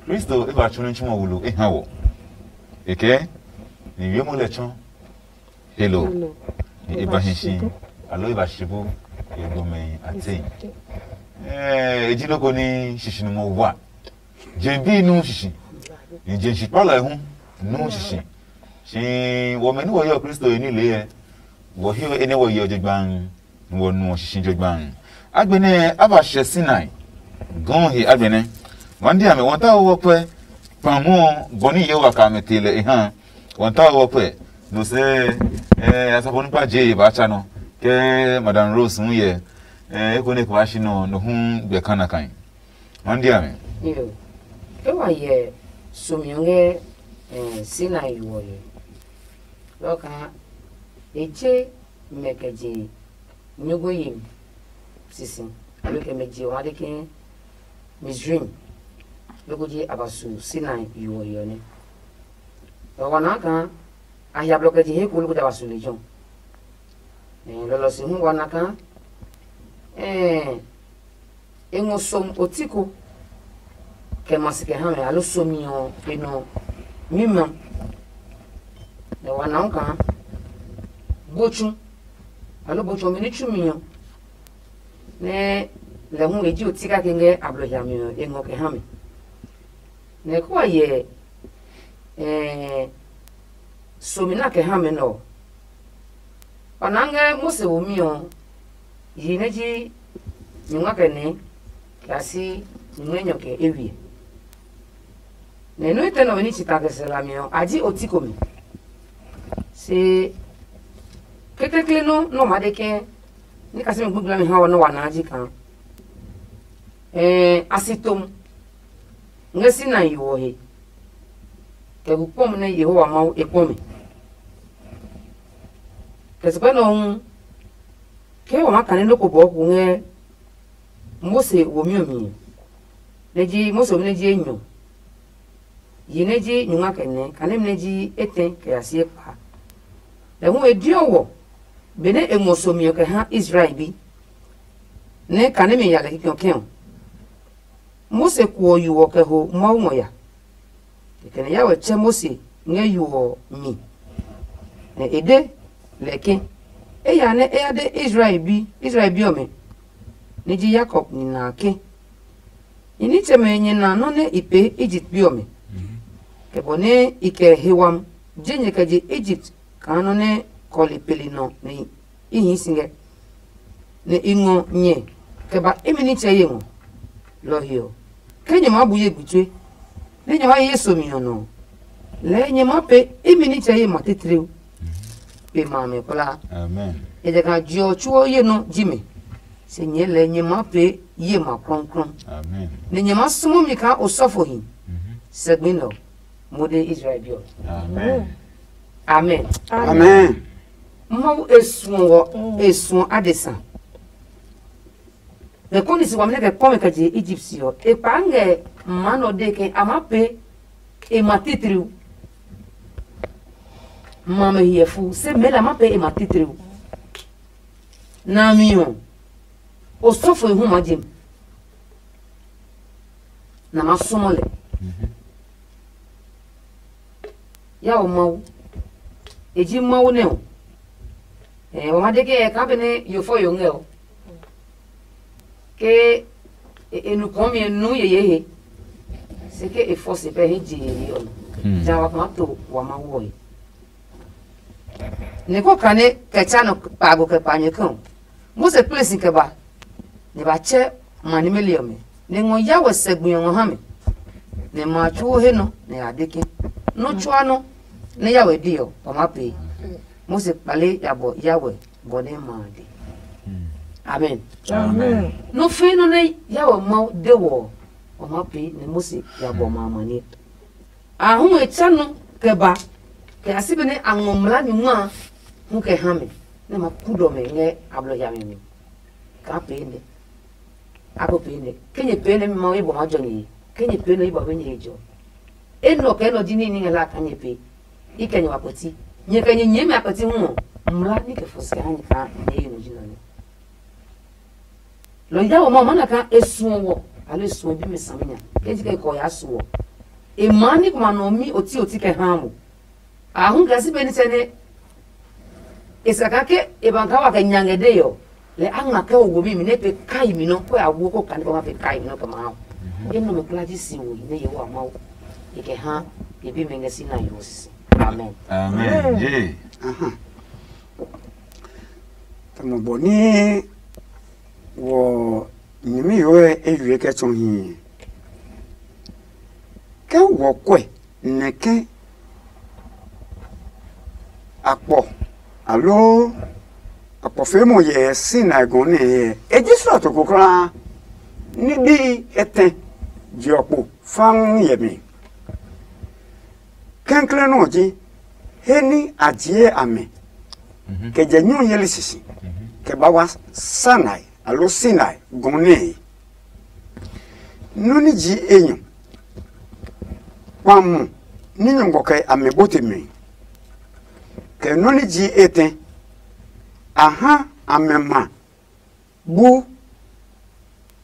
Kristo e ba tsu ní tsumɔ wulu e ha wɔ. Ekɛ ni wiemo lɛ tsɔ hello ni e ba hi si alo e ba shibu e gbɔmɛ a te. Eh, e ji loko ni shishinumɔ wa. Jɛn bi nu shishi. Ni jɛn shi kpalɔ hu nu shishi. Shi wɔmɛ ni wɔyɔ Kristo yi ní lɛɛ, wɔ hiɔ enɛ wɔyɔ jogbaŋ, ni wɔ nuɔ shishi jogbaŋ. Agbɛnɛ a ba hyɛ Sinai gɔɔ he agbɛnɛ. Wandi amɛ wɔn ta wɔ kwɛ kpamɔ bɔ ni Yehowa ka mɛ te lɛ e ha. Wɔn ta wɔ kwɛ no sɛ eh asafo nukpa je ye ba tsa nɔ kɛ Madam Rose hu yɛ eh eko ne ko ashi nɔ no hu gbɛ kana kan. Ɔndi ame. Yo. Ke wa yɛ somi ɔ ngɛ eh, Sinai yo ɔ he. Lɔ kaa e je mɛ kɛ je nyugu yin sisi alo kɛ mɛ je wa de ke Mizraim. Loko je a ba su Sinai yo ɔ he ɔ nɛ. Lɔ wa naa kaa a hia blɔ kɛ je he ko loko je a ba su lejɛ ɔ. Eh, lɔlɔ si hu wa na kaa eh, e ngɔ som oti ko kɛ ma si kɛ ha mɛ alo somi ɔ e nɔ mi ma. Nɛ wa na kaa botsu alo botsu ɔmɛ ní tsumi ɔ nɛ lɛ hu e ji oti kake ngɛ ablɔ hiami ɔ e ngɔ kɛ ha mɛ. Nɛ kó wa yɛ eh, somi na kɛ ha mɛ nɛ ɔ, ɔ na ngɛ Mose womi ɔ yi nɛ ji nyungma kɛ nɛ kɛ a si nyungma enyɔ kɛ ewiɛ. Nɛ nɔ́ etɛ nɛ ɔmɛ ní tsi ta kɛ sɛ hlami ɔ a ji oti komɛ. Se kekekle nɔ́ nɛ ɔma de kɛ ní kasimi gbigblami ha ɔ nɛ wa naa ji kaa ɛɛ a si tom ngɛ Sinai yo ɔ he kɛ bu kpɔmi nɛ Yehowa Mawu e kpɔ mi. Kɛ sɛkpɛ nɛ ɔ hu ke wa maa kane nɔ́ ko bɔɔ ko ngɛ Mose womi ɔ mi ɔ, nɛ ji Mose womi nɛ ji enyɔ, yi nɛ ji nyungma kɛ nɛ, kane mi nɛ ji etɛ kɛ ya si ekpa. Lɛ hu e diɔ wɔ benɛ e ngɔ somi ɔ kɛ ha Israel bi, nɛ kane mi ya lɛ kikɛ ɔ kɛ ɔ. Mose kuɔ yo ɔ kɛ ho Mawu ngɔ ya. Kɛkɛ nɛ Yawe tsɛ Mose ngɛ yo ɔ mi, nɛ e de lɛ ke, eya nɛ e ya de Israel bi, Israel bi ɔmɛ, nɛ ji Yakob nina a ke, nyɛ nitsɛmɛ nyɛ na nɔ́ nɛ i pee Egipt bi ɔmɛ, kɛ bɔ nɛ i kɛ he wami je nyɛ kɛ je Egipt kaa nɔ́ nɛ kɔli peli nɔ nɛ i hii si ngɛ, nɛ i ngɔ nyɛ kɛ ba imi nitsɛ ye ngɔ. Lɔ ɔ he ɔ, ke nyɛ maa bu ye gbi tue, nɛ nyɛ maa ye somi ɔ nɔ ɔ, lɛɛ nyɛ maa pee imi nitsɛ ye ma titiriu pe ma amɛ kulaa. Ejakaa je ɔ tsuo ye nɔ ji mɛ, se nyɛɛ lɛɛ nyɛ maa pee ye ma krɔŋkrɔŋ, nɛ nyɛ maa sumu mi kaa osɔfohi sɛ gbi nɛ ɔ. Mo de Israel bi ɔ. Amen. Amen. Mawu e suɔ wɔ, e suɔ adesa. Nɛ kɔni si wami nɛ kɛ kpɔ mɛ kɛ je Egypt si ɔ, e kpa ngɛ ma nɔ de ke a ma pe e ma titriu. Ma mɛ hiɛ fu se mɛ la ma pe e ma titriu. Na mi ɔ, osɔfo hu ma jem. Na ma sɔmɔ lɛ. Yawe Mawu, e ji Mawu nɛ ɔ. Ɛɛ, wa ma de ke kaa benɛ yo fɔ yo ngɛ ɔ, ke e e nu kɔmi ɛ nu yeye he, se ke e fɔ se pɛ he je yeye ɔ, ja wa kama to wa Mawu ɔ he. Nɛ ko kane kɛ tsa nɔ kpaago kɛ kpa nyɛ kɛ ɔ, Mose kple si kɛ ba, nɛ ba tsɛ ma nimeli ɔmɛ, nɛ ngɔ Yawe sɛ gbi ɔ ngɔ ha mɛ, nɛ ma tsuo he nɔ nɛ a de ke, nɔ́ tsuaa nɔ́ nɛ Yawe de ɔ, wa maa pee. Mose kpale ya bɔ Yawe bɔ nɛ ma a de. Amen. Amen. Nɔ́ fɛ̃ nɔ́ nɛ Yawe Mawu de wɔ ɔ, wa maa pee nɛ Mose ya bɔ ma amaniɛ. A hu e tsa nɔ kɛ ba, kɛ a si be nɛ a ngɔ mlaa nyuma a hu kɛ ha mɛ, nɛ ma ku dɔ mɛ ngɛ a blɔ hiami mi. Kaa pee nɛ, a ko pee nɛ, ke nyɛ pee nɛ mi Mawu ye bɔ ma jɔ nyɛ yi, ke nyɛ pee nɛ yi bɔ be nyɛ yi jɔ. Enɛ ɔ kɛ enɛ ɔ ji ní ní ngɛ la kaa nyɛ pee, i kɛ nyɛ wa kpɛti. Nyɛ kɛ nyɛ nyɛɛ mi a kpɛti hu ɔ, mlaa ní kɛ fɔ si kɛ ha nyɛ kaa nyɛ yi nɔ ji nɔ nɛ. Lɔ yaa wɔ ma, ma na kaa e suɔ wɔ, aloo e suɔ bimɛ saminya, kɛ ji kɛ kɔ yaa su wɔ. E maa ní kuma nɔ mi oti oti kɛ haa mo. A hu gasi be nitsɛ nɛ e sa kaa ke e ba kaa wa kɛ nya ngɛ dee ɔ, lɛ a ngma kɛ wo womi mi nɛ pe kai mi nɔ, kɛ a wo ko kani kɛ ma pe kai mi nɔ kɛ ma ha. Enɛ ɔmɛ kpla ji si wo nɛ ye wa Mawu. E kɛ ha e bimɛ ngɛ si na yo sisi. Amen. Amen. Ye. Aha. Tamɔ bɔ ní wɔ nyɛmi yo ɛ eyue kɛ tsɔ hiɛ. Kɛ wɔ kwɛ nɛ ke akpɔ aloo akpɔfeemɔ yɛ Sinai gɔ nɛ yɛ, e ji slɔto ko kulaa ní bi etɛ je ɔ kpo fãŋ yɛ mi. Kɛnklɛ nɔ ɔ ji he ní a jie amɛ kɛ jɛ nyɔyeli sisi kɛ ba wa Sinai aloo Sinai gɔ nɛe. Nɔ́ ní ji enyɔ kpamɔ ní nyɔngɔ kɛ amɛ bote mɛ, kɛ nɔ́ ní ji etɛ a ha amɛ ma bu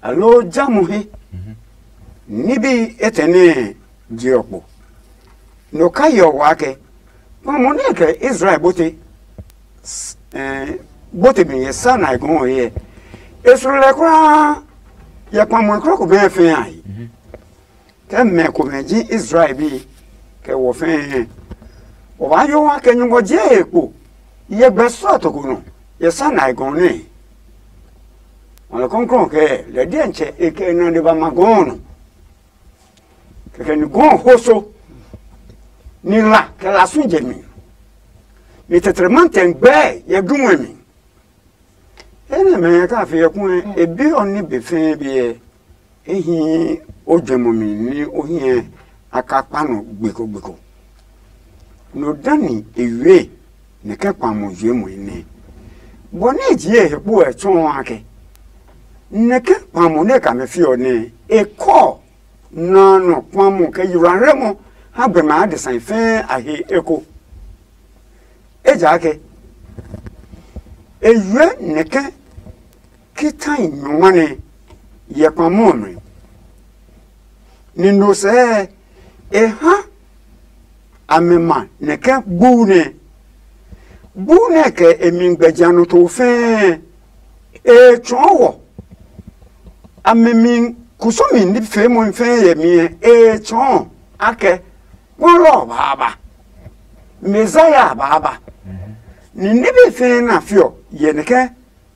aloo ja muhi ní bi etɛ nɛ je ɔ kpo. Nɔ ka yeɔ waa kɛ kpamɔ nɛ kɛ Israel bote bote mi yɛ Sinai gɔɔ ɔ hyɛ. E suro lɛ kulaa yɛ kpamɔ krɔko bɛɛ fɛɛ a yi. Kɛ mɛ komɛ ji Israel bi kɛ wɔ fɛɛ, o ba yo wa kɛ nyuŋɔ je he kpo yɛ gbɛ sɔto ko nɔ yɛ Sinai gɔɔ nɛ. Wala kɔnkɔn kɛ lɛ diɛntsɛ e kɛ nɔ de ba ma gɔɔ nɔ. Kɛkɛ ni gɔɔ hoso ni la kɛ la su jɛ mi. Ni tɛtɛrɛ mantɛ gbɛɛ yɛ gumɔ mi. Enɛ mɛ ka fi yɛ kue e bi ɔ ni be fɛɛ biɛ. E hi o jɛmɔ mi ni o hiɛ a ka kpa nɔ gbeko gbeko. No dani e yue nɛ kɛ kpamɔ yue mo nɛ. Bɔ nɛ e jie he kpo ɛ tsɔɔ a kɛ nɛ kɛ kpamɔ nɛ ka mɛ fi ɔ nɛ e kɔ na nɔ kpamɔ kɛ yura rɛ mɔ ha gbɛmɛ adesã fɛɛ a he eko. Ejaakɛ e yue nɛ kɛ kitai nyɔngma nɛ yɛ kpamɔ ɔ mɛ. Ni no sɛɛ e ha amɛ ma nɛ kɛ buu nɛ buu nɛ kɛ e mi gbɛjɛ a nɔ to fɛɛ e tsɔɔ wɔ. Amɛ mi kusumi ní fee mɔ fɛɛ yɛ mi ɛ e tsɔɔ akɛ kpɔlɔ baaba Mezaya baaba. Ni ní bi fɛɛ na fiɔ yɛ nɛ kɛ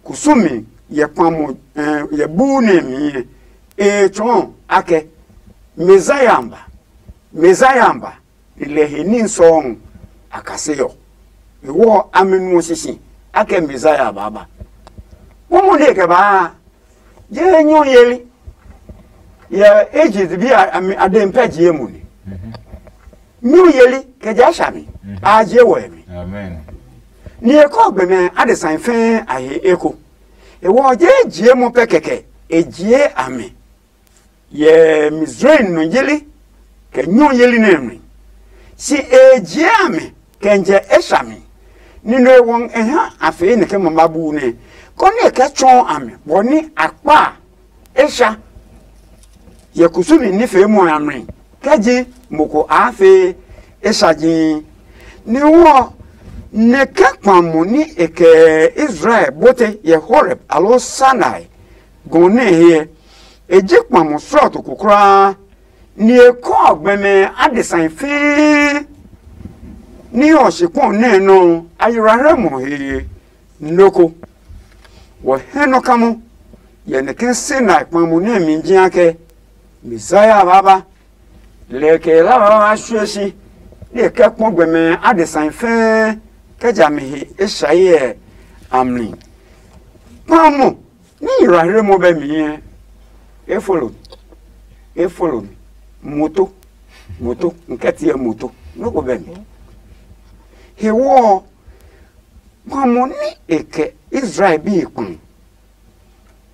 kusumi yɛ kpamɔ yɛ buu nɛ mi ɛ e tsɔɔ akɛ Mezaya ba. Mezaya ba. Ni lɛ he ní sɔɔŋ a kase yɔ. Ewɔ amɛ nuɔ sisi akɛ Mezaya baaba. Mɔmɔ ne kɛ baa je nyɔ yeli yɛ Egypt bi a mi a de pɛ jie mu ni. Nyɔ yeli kɛ ja sha mi a je wɔ mi. Ni e kɔ gbɛmɛ a de san fɛɛ a he eko. Ewɔ je jie mɔ pɛ kɛkɛ e jie amɛ. Yɛ Mizraim nɔ yeli kɛ nyɔ yeli nɛ mi. Si e jie amɛ kɛ jɛ e sha mi. Ni nɔ e wɔng e ha a fee nɛ kɛ ma ba bu nɛ kɔni e kɛ tsɔɔ amɛ bɔ ni a kpa e sha. Yɛ kusumi ní fee mɔ a mi kɛ ji mo ko a fee e sha ji Ni ɔ, nɛ kɛ kpamɔ ní e kɛ Israel bote yɛ Horeb aloo Sinai gɔ nɛ he ɛ, e ji kpamɔ srɔto ko kulaa, ni e kɔɔ gbɛmɛ adesai fɛɛ ní ɔ shikpɔn nɛ nɔ a yirahre mɔ he nɔ ko. Wɔ hɛ nɔ kamɔ yɛ nɛ kɛ Sinai kpamɔ nɛ mi ji akɛ Messiah baaba. Lɛ kɛ la ba ba shue si, ni e kɛ kpɔ gbɛmɛ adesai fɛɛ kɛ ja mi he e shaye ɛ a mli. Kpamɔ ní yirahre mɔ bɛ mi ɛ, e folo, e folo mi, moto, moto, n kɛ tiɛ moto, noko bɛ mi. Hewɔ ɔ, kpamɔ ní e kɛ Israel bi kpam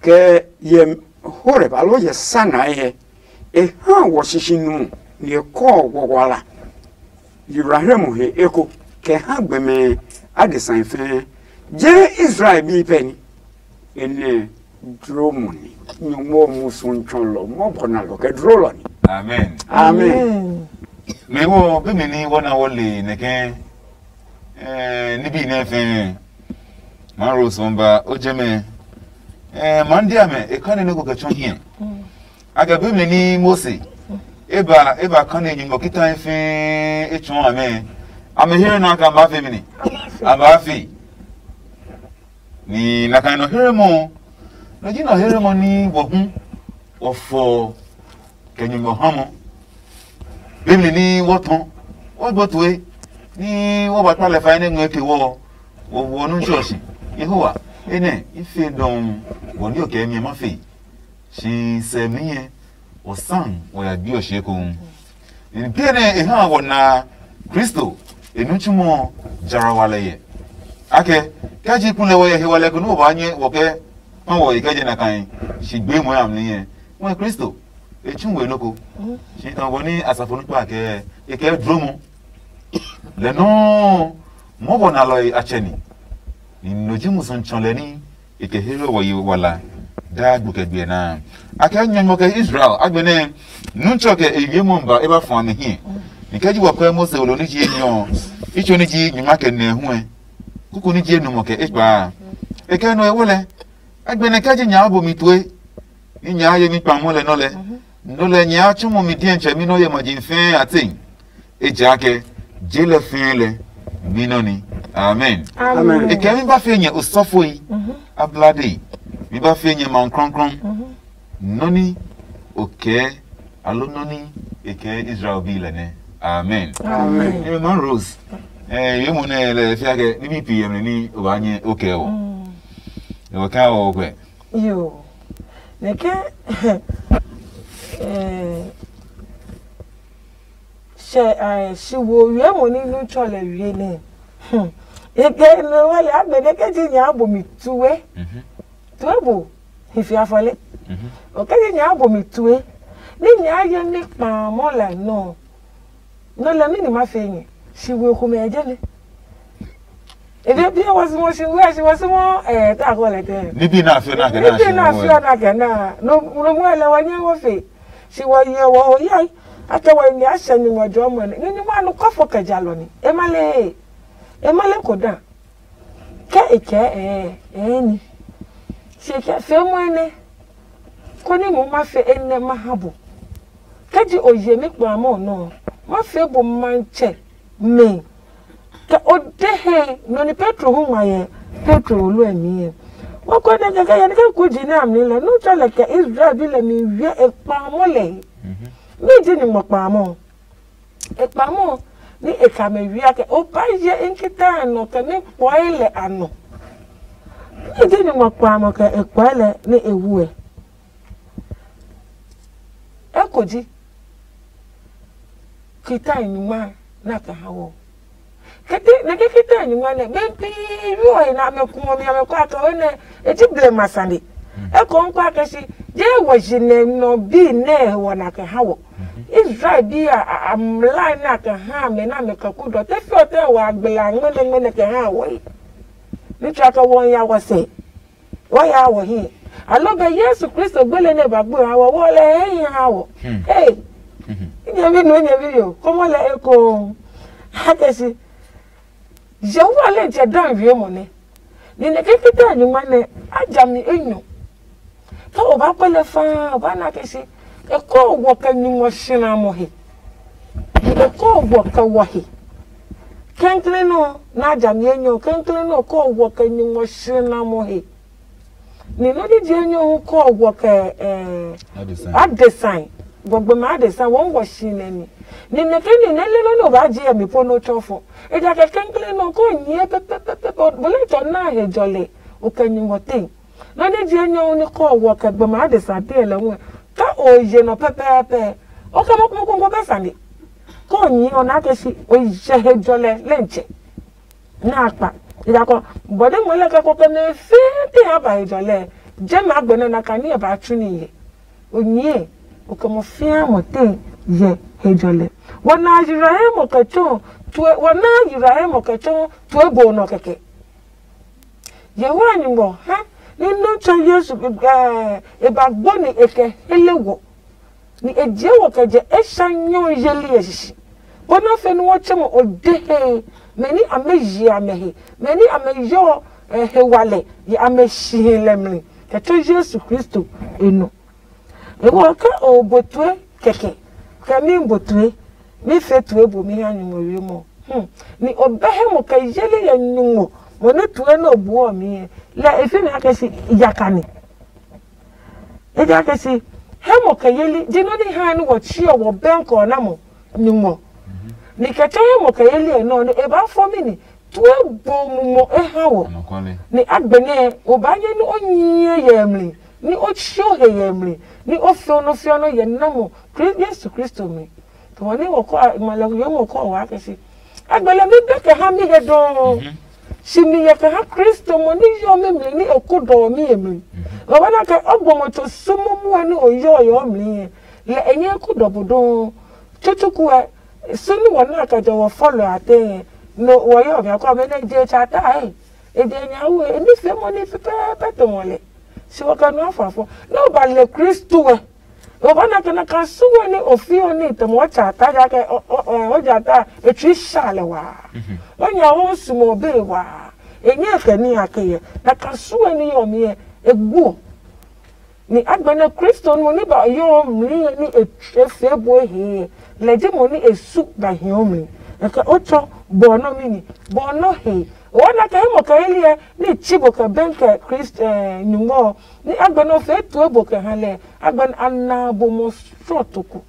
kɛ yɛ Horeb aloo yɛ Sinai ɛ, e ha wɔ shishinumɔ ni e kɔɔ wɔ wala. Yirahre mɔ he eko kɛ ha gbɛmɛ adesai fɛɛ. Je Israel bi pɛ ni. Enɛ dlomɔ ni. Nyɔngmɔ musu tsɔlɔ mɔbɔ nalɔ kɛ dlolɔ ni. Amen. Amen. Mɛ wo bi mi ni wɔ na wɔ le nɛkɛ eh, nibi nɛ fɛɛ. Ma ro sɔn ba o jɛ mɛ. Eh, ma ndi amɛ e kane nɛ ko kɛ tsɔ hiɛ. A kɛ bi mi ni Mose. E ba e ba kane nyugbɔ kita fɛɛ e tsɔ amɛ. Amɛ here na ka ba fe mi ni. A ba fe. Ni na ka nɔ here mɔ. Nɔ ji nɔ here mɔ ni wɔ hu. Wɔ fɔ kɛ nyugbɔ ha mɔ. Bibli ní wɔ tɔ, wɔ gbɔ tue, ní wɔ ba kpa lɛ fa nɛ ngmɛɛ ke wɔ, wɔ wɔ nu tsɔ si. Yehowa, enɛ i fe dɔn wɔ ní okɛ mi ma fe. Si sɛ mi yɛ, wɔ san wɔ ya bi ɔ sie ko. Ni bi nɛ e ha wɔ na Kristo e nu tsumɔ jara wa lɛ yɛ. Akɛ, kɛ ji kulɛ wɔ yɛ he wa lɛ ko nu wɔ ba nyɛ wɔ kɛ kpa wɔ e kɛ jɛ na kan si gbe mo ya mi yɛ. Wɔ Kristo e tsu we loko. Si tɔ bɔ ni asafo nu kpa kɛ e kɛ dro mo. Lɛ nɔɔ mɔbɔ nalɔe a tsɛ ni. Ni no ji musu tsɔ lɛ ni e kɛ here wɔ yi wala daa gbo kɛ gbiɛ naa. A kɛ nyɔnyɔ kɛ Israel agbɛnɛ nu tsɔ kɛ e wiemɔ ba e ba fɔ mi hiɛ. Ni kɛ ji wɔ pɛ Mose wolo ni ji enyɔ itso ni ji nyuma kɛ nɛ huɛ kuku ni ji enumɔ kɛ e kpaa. E kɛ nɔ e wo lɛ. Agbɛnɛ kɛ ji nya bo mi tue. Ni nya ye mi kpa mo lɛ nɔ lɛ. Nɔ lɛ nya tsu mo mi diɛntsɛ mi nɔ ye ma ji fɛɛ a tei. Ejaakɛ je lɛ fɛɛ lɛ mi nɔ ni. Amen. Amen. E kɛ mi ba fe nyɛ osɔfoi ablade. Mi ba fe nyɛ man krɔnkrɔn. Nɔ ni o kɛɛ alo nɔ ni e kɛɛ Israel bi lɛ nɛ. Amen. Amen. E ma Rose. Eh, ye mo ne le fia ke ni mi pi yem ni o ba nye o kɛ o. E wa ka o kwe. Yo. Neke eh, she eh, shi wo wie mo ni nu tsɔ lɛ wie ne. Hmm. E ke no wa le agbe neke ji nya bo mi tue. Mhm. Tue bo. Hi fi afɔle. Mhm. O ke ji nya bo mi tue. Ni nya ye ni kpa mo la no. No lɛ mi ni ma fe nyɛ. Shi we ko mɛ jɛ ne. Ebe bi wa sumo shi we shi wa sumo eh ta ko lɛ te. Ni bi na fe na ke na Ni bi na shi. Fi na ke na. No no mo lɛ wa nyɛ wo fe. Shi wa ye wo ho yai. Ata wa ni a sha ni mo jo mo ne. Ni ni ma no ko fo ka jalo ni. E ma le. E ma le ko da. Ke e ke eh eh ni. Shi ke fe mo ne. Koni mo ma fe enɛ ma ha bo. Kɛji o ye mi kplamɔ nɔ ɔ, ma fee bo matsɛ mi. Kɛ o de he nɔ ni Petro hu ngma yɛ Petro olue mi ɛ. Wa kɔ nɛ kɛkɛ yɛ ni kɛ ku ji nɛ a mli lɛ, nu tsɔ lɛ kɛ Israel bi lɛ mi wie e kpamɔ lɛ he. Mi ji ni ngmɔ kpamɔ. E kpamɔ ni e ka mɛ wie akɛ o ba ye n kita nɔ kɛ mi kpɔe lɛ a nɔ. Mi ji ni ngmɔ kpamɔ kɛ e kpɔe lɛ ni e wu ɛ. Eko ji kita nyuma na ka ha wo. Kete na ke kita nyuma ne be bi yo he na me kuma mi ame kwa ka we ne e ji ble masande. Eko nkwa ke si je wo ji ne no bi ne wo na ka ha wo. Israel bi a amla na ka ha me na me ka ku do te fio te wa gbla ngmene ngmene ka ha wo. Ni cha ka wo ya wo se. Wɔya wɔ hiɛ. Aloo bɛ Yesu Kristo gbele nɛ ba gbe ha wɔ, wɔ lɛ hɛ hi ha wɔ. Ee, nyɛmi nu nyɛmi yo, kɔmɔ lɛ eko. Ha kɛ si, Yehowa lɛ jɛ dan wiemɔ nɛ, ni nɛ kekete a nyuma nɛ a ja mi enyɔ. Ke o ba kpɛlɛ faa o ba na ke si, e kɔ wɔ kɛ nyungmɔ shina mɔ he. E kɔ wɔ kɛ wɔ he. Kɛnkɛnɛ nɔ na a ja mi enyɔ, kɛnkɛnɛ nɔ kɔ wɔ kɛ nyungmɔ shina mɔ he. Ni nɔ ni je nyɔ hu kɔ wɔ kɛ eh, adesan, gbɔgbɛ ma adesan wɔ wɔ shi nɛ ni. Ni nɛ ke ni nɛ le nɔ nɔ ba je mi po no tsɔ fɔ. E ja kɛ kɛnkɛnɛ nɔ ko nyie pɛpɛpɛpɛ, bo le tsɔ na he jɔlɛ o kɛ nyungɔ te. Nɔ ni je nyɔ hu ni kɔ wɔ kɛ gbɛ ma adesan te lɛ wɔ. Ka o ye nɔ pɛpɛpɛ. O kɛ mo ko mo ko bɛ sane. Ko nyie o na ke si o ye he jɔlɛ lɛ ntsɛ. Nɛ a kpa yakɔ bɔ nɛ ngmɔ lɛ kɛ ko kɛ nɛ fɛɛ te a ba he jɔ lɛ. Je ma gbɛ nɛ na ka niɛ ba tsu ni ye. O nyie o kɛ mo fia mo te yɛ he jɔ lɛ. Wɔ na yira he mo kɛ tsɔ tue wɔ na yira he mo kɛ tsɔ tue bo nɔ kɛkɛ. Yehowa nyugbɔ ha ni nɔ tsɔ Yesu e ba gbo ni e kɛ hele wɔ. Ni e jie wɔ kɛ jɛ e sha nyɔe yeli ɛ sisi. Bɔ na fe nu wɔ tsɛ mo o de he mɛ ni a mɛ yi a mɛ he mɛ ni a mɛ yɔ he wa lɛ yɛ a mɛ shi he lɛ mli kɛ tso Yesu Kristo e nɔ. E wɔ ke o bo tue kɛkɛ kɛ mi bo tue mi fe tue bo mi ha nyumu wi mo. Hmm. Ni o bɛ he mo kɛ yeli yɛ nyumu mo ni tue no buɔ mi lɛ e fi mi ha kɛ si yakani. Ejakaa se hɛmɔ kɛ yeli ji nɔ́ nɛ haa nɛ wɔ tsi ɔ wɔ bɛnkɔ ɔ na mɔ nyuŋmɔ. Ni kɛ tsɔ hɛmɔ kɛ yeli ɛ nɔ nɛ e baa fɔ mi ni tue bo mumɔ e ha wɔ. Ni agbɛnɛ o baa nyɛ nɛ o nyɛ yɛ mli ni o tsi o he yɛ mli ni o fiɔ nɔ fiɔ nɔ yɛ na mɔ Yesu Kristo mi. Tuma ni wɔ kɔ ma lɛ yo mɔ kɔ wa kɛ si. Agbɛnɛ mi bɛ kɛ ha mi he dɔɔ. Si mi yɛ kɛ ha Kristo mo ni yɔ mi mli ni e ku dɔ mi e mli. Lɔ ba na kɛ o gbɔmɔ tso sumu muɔ ni o yɔ yɔ mli yɛ lɛ e nyɛ ku dɔ bo dɔɔ. Tsutsuku ɛ su ni wɔ na kɛ jɔ wɔ fɔlɔ a te yɛ no wɔ yɔ mi akɔ mɛ nɛ je tsa ta ɛ e je nya wu e ni fie mo ni pɛpɛɛpɛ to mɔ lɛ. Si wɔ kɛ nu afɔ afɔ ne o ba le Kristo ɛ. O ba na kɛ na ka su wɛ ni o fi o ni tɛ mo cha ta ja kɛ o ja ta e tsui sha lɛ wa. O nya o su mo be wa. E nyɛ kɛ ni a ke yɛ na ka su wɛ ni yɔ mi yɛ e gbu. Ni agbɛnɛ Kristo nu ni ba yɔ mli yɛ ni e tsɛ fɛ bo he yɛ lɛ ji mo ni e su ba hiɔ mli. E kɛ o tsɔ bɔ nɔ mi ni bɔ nɔ he. O wa na kɛ mo kɛ eliɛ ni chi bo kɛ ben kɛ Kristo nyungmɔ ɔ. Ni agbɛnɛ o fee tue bo kɛ ha lɛ agbɛnɛ a na bo mɔ srɔto ko.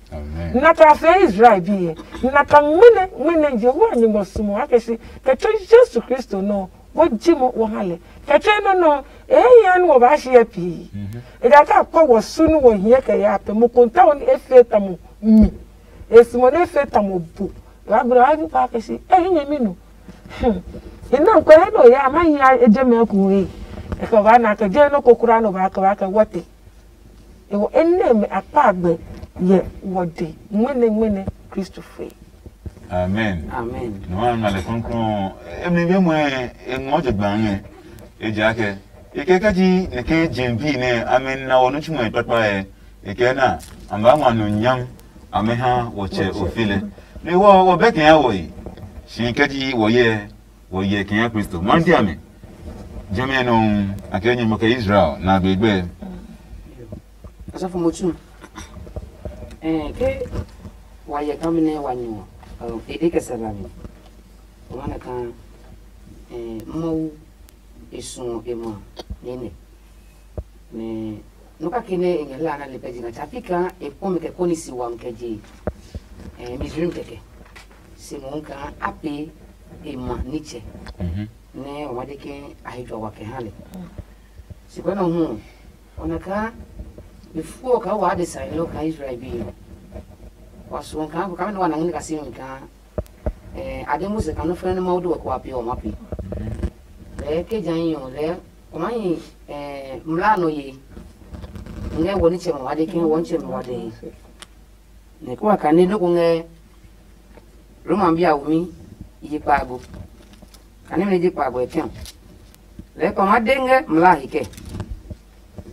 Na ka fee Israel bi yɛ na ka ŋmɛnɛ ŋmɛnɛ Yehowa nyungmɔ sumo a kɛ si kɛ tso Yesu Kristo nɔ wo ji mo wo ha lɛ kɛ tso nɔ nɔ e he hia ni wo ba shi yɛ pii. E da ka kpɔ wɔ su ni wo hiɛ kɛ ya pɛ mo konta wo ni e fee ta mo mi e sumo ni e fee ta mo bu wa gbra wa bi pa kɛ si e hi nyɛ mi nu. Ina nkɔ he no ya ma hia e je mɛ ku he. E ka ba na kɛ je no ko kura no ba ka ba kɛ wote. Ewo ene me akpa agbe yɛ wɔ de ŋmɛnɛ ŋmɛnɛ Kristo fe. Amen. Amen. No wa na le kronkron emni bi mo e ngɔ je gba nge. E ja ke e ke ka ji ne ke jembi ne ame na wo no chimo e papa e e ke na amba wa no nyam ame ha wo che ofile. Ne wo wo be ke ya wo yi. Shi ke ji wo ye Wo yɛ kɛ nya Kristo. Ma dia mi. Jɛmɛ nɔ a kɛ nyɛ mɔ kɛ Israel na gbegbɛ. Asɔfo mo tsu. Eh ke wa yɛ kami ne wa nyu. Eh e de kɛ sala mi. O ma na kan eh mo e sun e ma ne ne. Nɛ nɔ kake nɛ e ngɛ hlaa na le pɛ ji nga tsa pi kaa e kpɔ mi kɛ kɔni si wami kɛ je Misraim kɛkɛ. Se mohu kaa a pee e ma nitsɛ nɛ o ma de ke a he jua wa kɛ ha lɛ. Se kwɛ nɔ hu ɔ na kaa mi fuɔ kaa wa adesa lɔ kaa Israel bi ɔ. Wa suɔ kaa ko kaa mɛ nɛ wa na ngɛ ne ka se mi kaa Ade Mose ka nɔ́ fɛ́nɛ nɛ Mawu de wɛ kɛ wa pee ɔ, ma pee. Lɛɛ ke jã yi ɔ, lɛɛ o maa hi mlaa a nɔ yee. Ngɛ wɔ nitsɛmɛ wa de ke wɔ nitsɛmɛ wa de he. Nɛ kɛ wa kane nɔ́ ko ngɛ Roma bi a womi yi kpaago. Kane mɛ nɛ ji kpaago ɔ kɛ ɔ, lɛɛ kɛ o maa de ngɛ mlaa a he kɛɛ,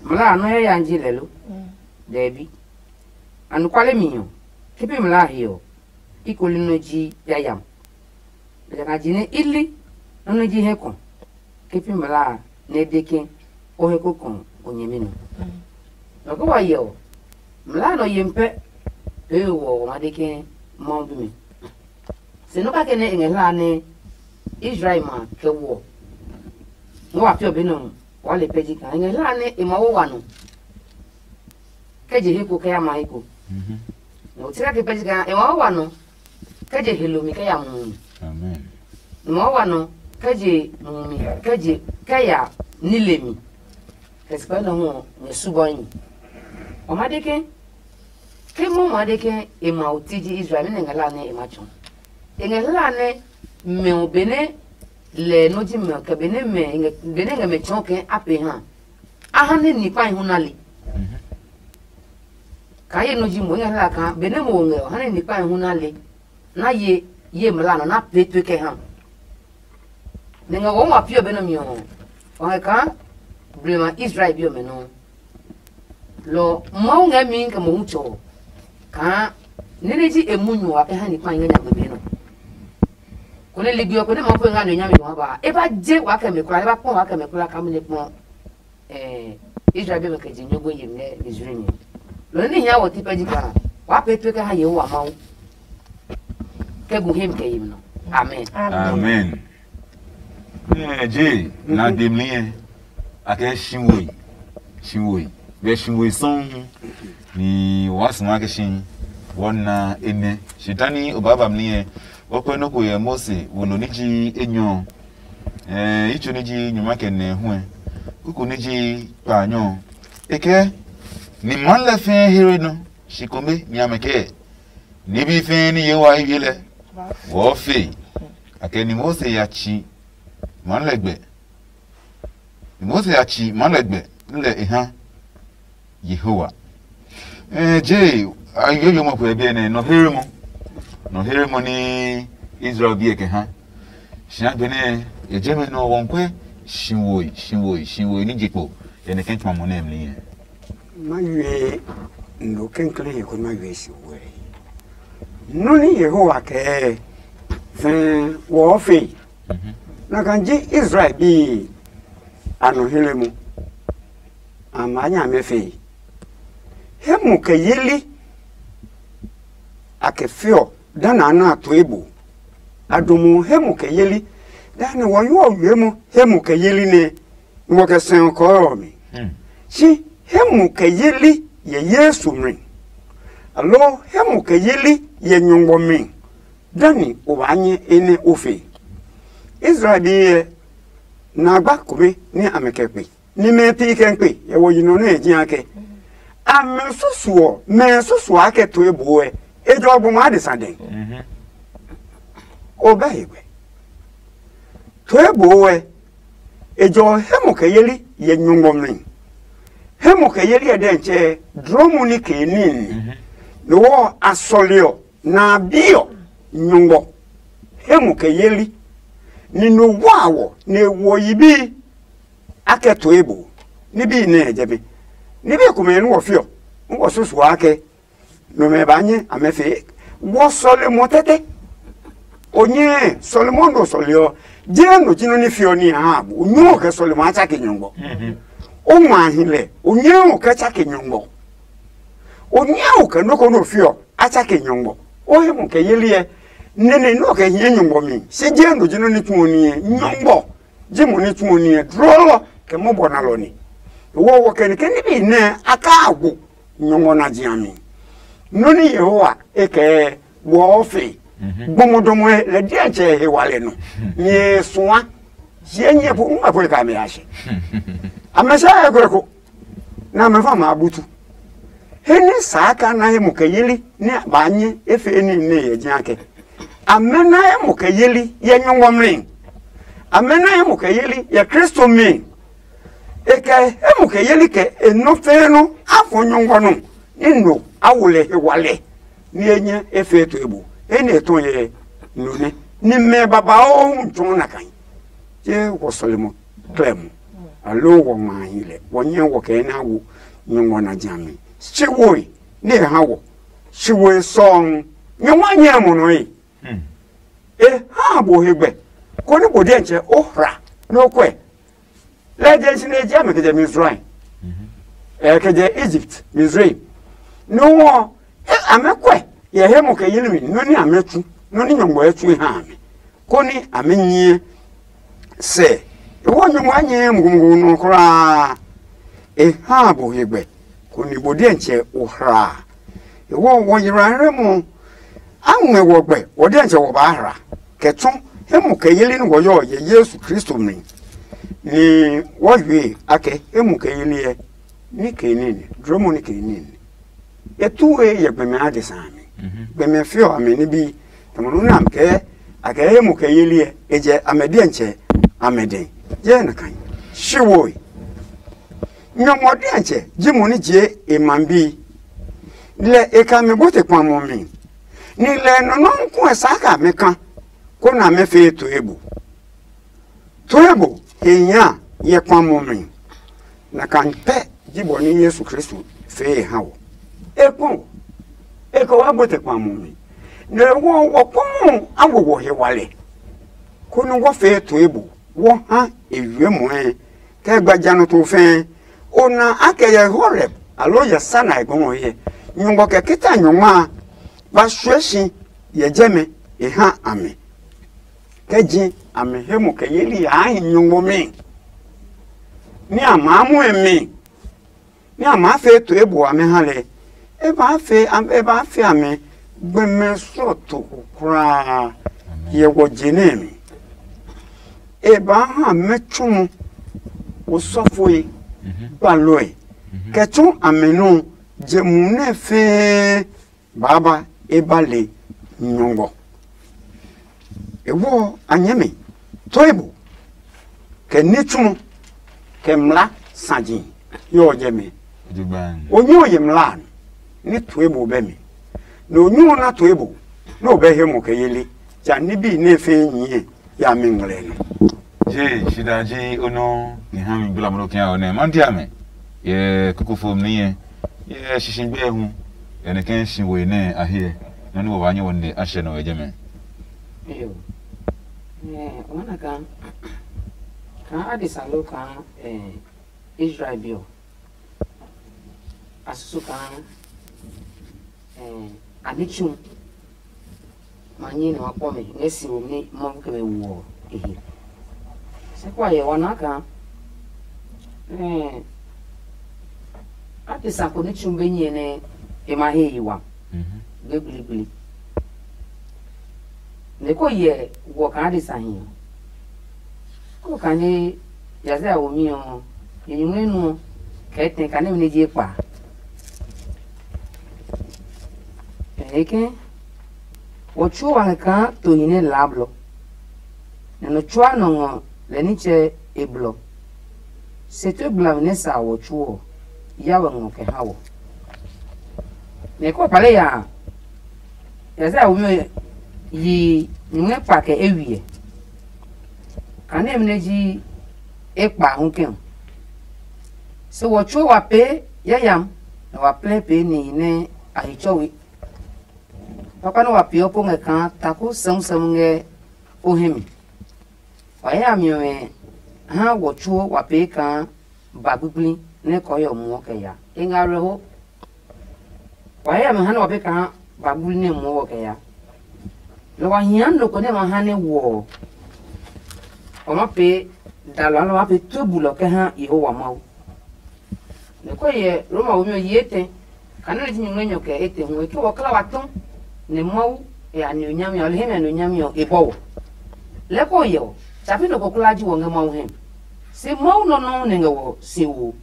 mlaa a nɔ́ yayami ji lɛ lo? Dɛbi. Anɔkuale mi ɔ, ke pi mlaa a he ɔ, i ko li nɔ ji yayami. Ejakaa jinɛ i li Nɔ́ nɛ ji hɛ kɔ ke pi mla a nɛ e de ke o hɛ ko kɔ o nyɛmi nɔ. Nɔ ke wa yɛ ɔ, mla nɔ yemi pɛ pee wɔ ɔ ma de ke Mawu bi mi. Se nɔ́ kake nɛ e ngɛ hla nɛ Israel ma kɛ wɔ nɛ wa fiɔ be nɔ ɔ, waa le pɛ ji kaa e ngɛ hla nɛ e ma wo wa nɔ. Kɛ je he ko kɛ ya ma he ko. Nɔ o tsira ke pɛ ji kaa e ma wo wa nɔ. Kɛ je he lomi kɛ ya mumi. Amen. E ma wo wa nɔ kɛ je mumi kɛ je kɛ ya nile mi. Kɛ sikpɛ nɔ hu ɔ nyɛ subɔnyi. O ma de ke ke mo ma de ke e ma o ti ji Israel mi nɛ ngɛ la nɛ e ma tsɔ. E ngɛ hla nɛ mɛ ɔ benɛ lɛ nɔ ji mɛ ɔ kɛ benɛ mɛ e ngɛ benɛ ngɛ mɛ tsɔ kɛ a pe ha. A ha nɛ ni kpa hu na le. Kaa ye nɔ ji mo ngɛ hla kaa benɛ mo ngɛ ɔ ha nɛ ni kpa hu na le. Na ye ye mla nɔ na pee tue kɛ ha. Nɛ ngɛ wɔɔ wa piɔ be nɔ mi ɔ, wa ngɛ kaa blema Israel bi ɔmɛ nɔ. Lɔ Mawu ngɛ mi kɛ mo hu tsɔ kaa nene ji e munyu wa kɛ ha ni kpa ngɛ nya gbe be nɔ. Kone ligbi ɔ kone ma ko nga no nya mi wa ba e ba je wa kɛ me kula e ba kpɔ wa kɛ me kula ka mi ne kpɔ. Eh, Israel bi mɛ kɛ je nyɔgbe yem ngɛ Misraim. Lɔ ne nya wɔ ti pɛ ji ka wa pe pe kɛ ha Yehowa Mawu. Kɛ gu hem kɛ yem nɔ. Amen. Amen. Eh, je na gbe mli yɛ. A kɛ shiwoi, shiwoi, bɛ shiwoi sɔŋ ni wa suma kɛ shi wɔ na enɛ. Shitani o ba ba mli yɛ. Wɔ kpɛ nɔ ko yɛ Mose wo lo ni ji enyɔ. Eh, itso ni ji nyuma kɛ nɛ huɛ. Kuku ni ji kpa nyɔ. E kɛ ni ma lɛ fɛɛ here nɔ. Shi komɛ ni amɛ kɛ. Ni bi fɛɛ ni ye wa ye lɛ. Wɔ fe. A kɛ ni Mose ya chi ma lɛ gbɛ. Mose ya tsi ma lɛ gbɛ lɛ e ha Yehowa. Eh, je a yo yo mo kwe bi ne no here mo. No here mo ni Israel bi e ke ha. Sia gbe ne e je me no won kwe shiwoi shiwoi shiwoi ni jikpo. E ne ke tuma mo ne mli ye. Ma yue ndo kenkle he ko ma yue shiwoi. No ni Yehowa ke fe wo fe. Na kan ji Israel bi a nɔ hele mu. A ma nya mɛ fe. He mu kɛ yeli a kɛ fiɔ dana na to ebo. A do mu he mu kɛ yeli dana wa yo yue mu he mu kɛ yeli ne ngɔ kɛ sɛn kɔɔ mi. Si he mu kɛ yeli ye Yesu mi. Alo he mu kɛ yeli ye nyungbo mi. Dani o wa nye ene o fe. Israel bi ye na gba kome ni a mɛ kɛ kpe. Ni mɛ pi kɛ kpe ye wo yino ne ji ake. A mɛ susuɔ mɛ susuɔ ake to ebo e. E jo gbo ma de sa den. O ba he gbe. To ebo e. E jo he mo kɛ yeli ye nyungbo mi. He mo kɛ yeli e den che dromu ni ke ni. No wo asɔliɔ na biɔ nyungbo. He mo kɛ yeli. Ni no wa wo ne wo yi bi. Akɛ to ebo ni bi ne je bi ni bi ku me nu wo fio. Wo susu ake. No me ba nye a me fe. Wo sɔle mo tete. O nye sɔle mo no sɔle o. Je no jino ni fio ni ha bu. O nyo ke sɔle mo acha ke nyungbo. O ma hin le. O nye o ke cha ke nyungbo. O nye o ke no ko no fio acha ke nyungbo. O he mo ke yeli e. Nene no ke hie nyungbo mi. Se je no jino ni tu ni nyungbo. Ji mo ni tsuo niɛ dlɔlɔ kɛ mɔbɔ nalɔ ni. Wɔ wɔ kɛ ni kɛ ni bi nɛ a ka agbo nyɔngɔ na ji ami. Nɔ ni Yehowa e kɛ wɔ fe gbɔmɔdɔmɔ lɛ diɛ tsɛ he wa lɛ nɔ. Nyɛ sua sie nyɛ po ngma po ka me ashe. Amɛsɛ ɛ ko ko. Na amɛ fa ma butu. He ni saa ka na he mo kɛ yeli ni a ba nye e fe ni ne yɛ jia kɛ. Amɛ na he mo kɛ yeli yɛ nyɔngɔ mli. Amɛ na he mo kɛ yeli yɛ Kristo mi. E kɛ he mo kɛ yeli kɛ e nɔ fɛɛ nɔ a fɔ nyɔngɔ nɔ ni no a wo lɛ he wa lɛ. Ni e nyɛ e fɛ to ebo e ni e tɔ yɛ no nɛ ni mɛ babauu hu tsɔɔ na kan. Ye wɔ sɔlemɔ klɛ mo. Alo wɔ ngma hi lɛ wɔ nyɛ wɔ kɛ na wo nyɔngɔ na jami. Shi woi ne ha wɔ. Shi woi sɔŋ nyɔngɔ nyɛ mo no e. E ha bo he gbɛ. Konɛ bo diɛtsɛ o hra nɛ o kuɛ. Lɛ jɛ si nɛ e jɛ mɛ kɛ jɛ Mizraim, ɛ kɛ jɛ Egypt, Mizraim. Nɔ ɔ, amɛ kuɛ yɛ he mo kɛ yeli mi nɔ ni amɛ tsu, nɔ ni nyɔngmɔ e tsu ha amɛ, koni amɛ nyɛ sɛ. E wɔ nyɔngmɔ a nyɛ mugu mugu nɔ kulaa. E ha bo he gbɛ, koni bo diɛtsɛ o hra. E wɔ wɔ yira he mo. A ngmɛ wɔ gbɛ, wɔ diɛtsɛ wɔ baa hra, kɛ tsu he mo kɛ yeli nɛ wɔ yɔ yɛ Yesu Kristo mi. Ni wɔ yue akɛ he mo kɛ yeli ɛ, ni ke nini, dlomo ni ke nini. E tu he yɛ gbɛmɛ adesa mi. Gbɛmɛ fiɔ amɛ ni bi, tamɔ nɔ nam kɛ a kɛ he mo kɛ yeli ɛ, e jɛ amɛ diɛtsɛ amɛ dɛ. Jɛ na kan. Shi wo. Nyɔngmɔ diɛtsɛ ji mo ni jie e ma bi. Lɛ e ka mi bute kpamɔ mi. Ni lɛ nɔ nɔuu kuɛ saa ka mi ka, konɛ amɛ fee to ebo. To ebo he nya yɛ kpamɔ mi. Na kan pɛ ji bɔ ni Yesu Kristo fee e ha wɔ. E kpɔ e kɛ wa bute kpamɔ mi. Nɛ wɔ wɔ kpɔmɔ a wo wɔ he wale. Konɛ wɔ fee to ebo wɔ ha e wiɛ mɔɛ kɛ gba ja nɔ to fɛɛ. O na a kɛ yɛ Horeb alo yɛ Sinai gɔngɔ hyɛ. Nyɔngmɔ kɛ kita nyɔngma a ba suɛ si yɛ jɛmɛ e ha amɛ. Kɛ ji amɛ he mo kɛ yeli a hi nyɔngmɔ mi, nɛ a maa muɛ mi, nɛ a maa fee to ebo amɛ ha lɛ. E baa fe e baa fe amɛ gbɛmɛ srɔto ko kulaa yɛ wɔ je nɛ mi. E baa ha mɛ tsumu osɔfoi, gbalɔe, kɛ tsu amɛ nɔ je mu nɛ fɛɛ baaba e ba le nyɔngɔ. E wɔ a nyɛmi to ebo kɛ ní tsumu kɛ mla saji yɔɔ jɛ mi. O nyɛ o ye mla a nɔ ní to ebo bɛ mi. Nɛ o nyɛ o na to ebo nɛ o bɛ he mo kɛ yeli ja ní bi nɛ fɛɛ nyɛ ya mi ngmlɛ nɔ. Je shida ji o nɔ ni ha mi gbla mo kɛ o nɛ ma dia mɛ. Ye kuku fo mi ye ye shishi gbɛ hu. Ye ne kɛ shi wo ne a hiɛ. Nɔ ni wa wa nyɛ wo ne a shɛ nɔ ye jɛ mɛ. Iyo. Eh, wana kan kan adisa lo kan eh, Israel bio. Asusu kan eh, ani tsu ma nyi ne wa kpɔ me nge si wo mi mo ke me wo ehe. Se kwa ye wana kan eh, adisa ko ni tsu be nyi ne e ma he yi wa. Gbe gbili gbili. Ne ko yɛ wɔ kaa adesa hi ɔ, ko kane Yesaya womi ɔ, nyɛ nyumu nɛ nu ɔ kɛ tɛ kane mi nɛ je kpa. Ɛnɛ ke wɔ tsuo wa ngɛ kaa to hi nɛ laa blɔ, nɛ nɔ tsuaa nɔ ngɔ lɛ nitsɛ e blɔ. Se tue gblami nɛ sa wɔ tsuo ɔ, ya wɛ ngɔ kɛ ha wɔ. Nɛ e kɔ kpale ya a, Yesaya womi ɔ yi nyumu nɛ kpa kɛ eywiɛ. Kane emi nɛ ji e kpa hu kɛ ɔ. Se wɔ tsuo wa pee yayam, nɛ wa plɛ pee nihi nɛ a he tsɔwe. Kpakpa nɛ wa peeɔ po ngɛ kaa taku sɛmusɛmu ngɛ o hɛ mi. Wa yayami ɔmɛ ha wɔ tsuo wa pee kaa ba gbigbi nɛ kɔɔhiɔ muɔ kɛ ya. E ngɛ a rɛ ho. Wa yayami ha nɛ wa pee kaa ba gbigbi nɛ muɔ wɔ kɛ ya. Nɛ wa hia nɔ ko nɛ ma ha nɛ wɔ ɔ, wa ma pee dalɔ nɛ wa ma pee tue bulɔ kɛ ha Yehowa Mawu. Nɛ ko hyɛ Roma womi ɔ yi etɛ, kane nɛ ji nyumu nɛ nyɔ kɛ etɛ hu, e ke wɔ kla wa tɔ, nɛ Mawu e a ni onyami ɔ, lɛ hɛ mi a ni onyami ɔ e bɔ wɔ. Lɛɛ ko hyɛ ɔ, tsapi nɔ ko kulaa ji wɔ ngɛ Mawu hɛ. Se Mawu nɔ nɔuu nɛ ngɛ wɔ si wo,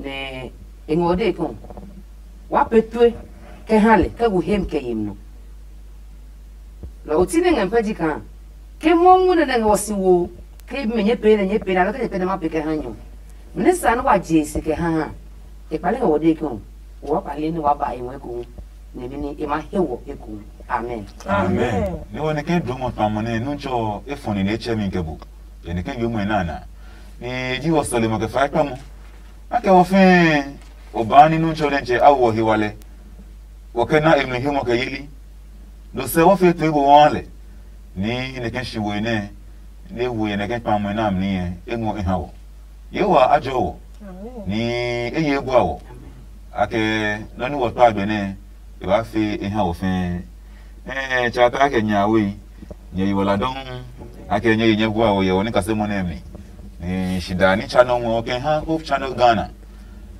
nɛ e ngɛ wɔ dee ke ɔ, waa pee tue kɛ ha lɛ kɛ gu hem kɛ yemi nɔ. Lɔ oti nɛ ngɛ pɛ ji kaa ke Mawu nɛ nɛ ngɛ wɔ si wo ke mɛ nyɛ pee nɛ nyɛ pee nɛ alɔ ke nyɛ pee nɛ ma pee kɛ ha nyɔ. Mɛ nɛ sa nɛ wa je se kɛ ha ha. E kpale ngɛ wɔ dee ke ɔ, wɔ kpale nɛ wa ba e ngɔ ekohu. Nɛ mi ni e ma he wɔ ekohu. Amen. Amen. Ni wɔ ne ke dɔmɔ tpamɔ ne nu tsɔ e fɔ ne ne tsɛ mi ke bu. Ye ne ke yo mɔ na na. Ni ji wɔ sɔle mɔ ke fa kpamɔ. Akɛ wɔ fɛɛ o ba ni nu tsɔ ne tsɛ a wɔ he wale. Wɔ kɛ na emli he mɔ kɛ yeli. Lo sɛ wɔ fɛ to ebo wɔn lɛ. Ni ne ke shi wo ne nɛ wo yɛ nɛ kɛ kpa mɔe na mi nɛ e ngɔ e ha wɔ. Yehowa a jɔ wɔ ni e ye bua wɔ. Akɛ nɔ ni wɔ kpa gbe nɛ e ba fe e ha wɔ fɛɛ. Eh, tsaka kɛ nya we, nyɛ yi wala dɔŋ. Akɛ nyɛ yi nyɛ bua wɔ yɛ wɔ ni kase mo nɛ mi. Ni shida ni cha nɔ ngɔ kɛ ha Hope Channel Ghana.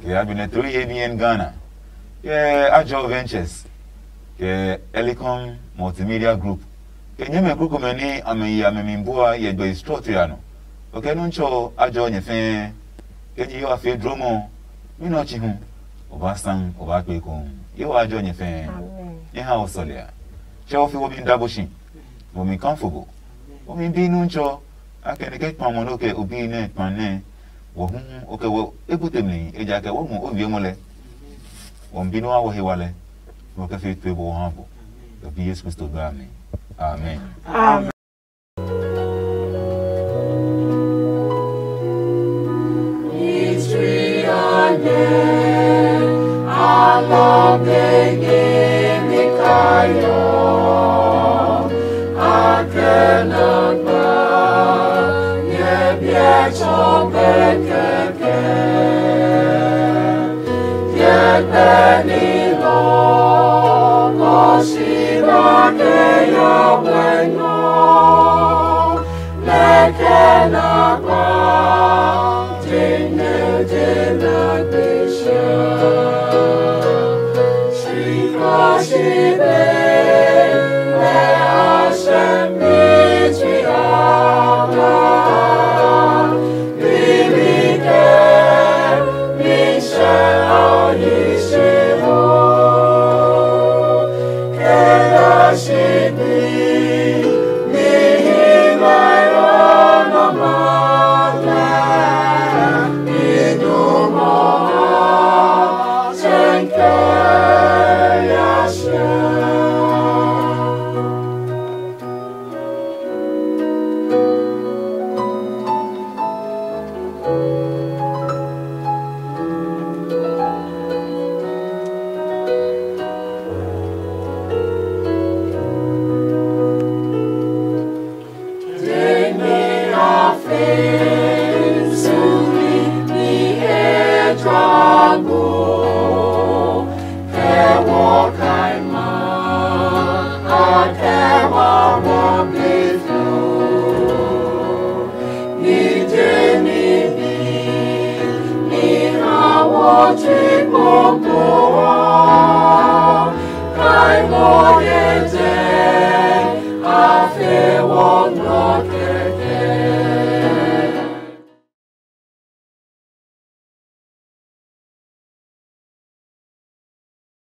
Kɛ Abinɛ three A B N Ghana. Kɛ Ajɔ Ventures. Kɛ Elicom Multimedia Group. Kɛ nyɛmɛ krokomɛ ni amɛ yi amɛ mi bua yɛ gbɛ strɔto ya nɔ. Okɛ nu tsɔ ajɔ nyɛ fɛɛ. Kɛ ji yɔ afee dromɔ. Mi nɔ chi hu. O ba sang, o ba kpe ko. Yehowa ajɔ nyɛ fɛɛ. Nyɛ ha o sɔlea. Tsɛ o fi wo mi da bo shi. Wo mi kan fo bo. Wo mi bi nu tsɔ. Akɛ ne kɛ kpa mo no kɛ o bi nɛ kpa nɛ. Wo hu o kɛ wo e bu te mi. E ja kɛ wo mu o wie mo lɛ. Wo mi bi nu a wo he wa lɛ. Wo kɛ fi pe bo ha bo. Kɛ bi Yesu Kristo gba mi. Amen. Amen.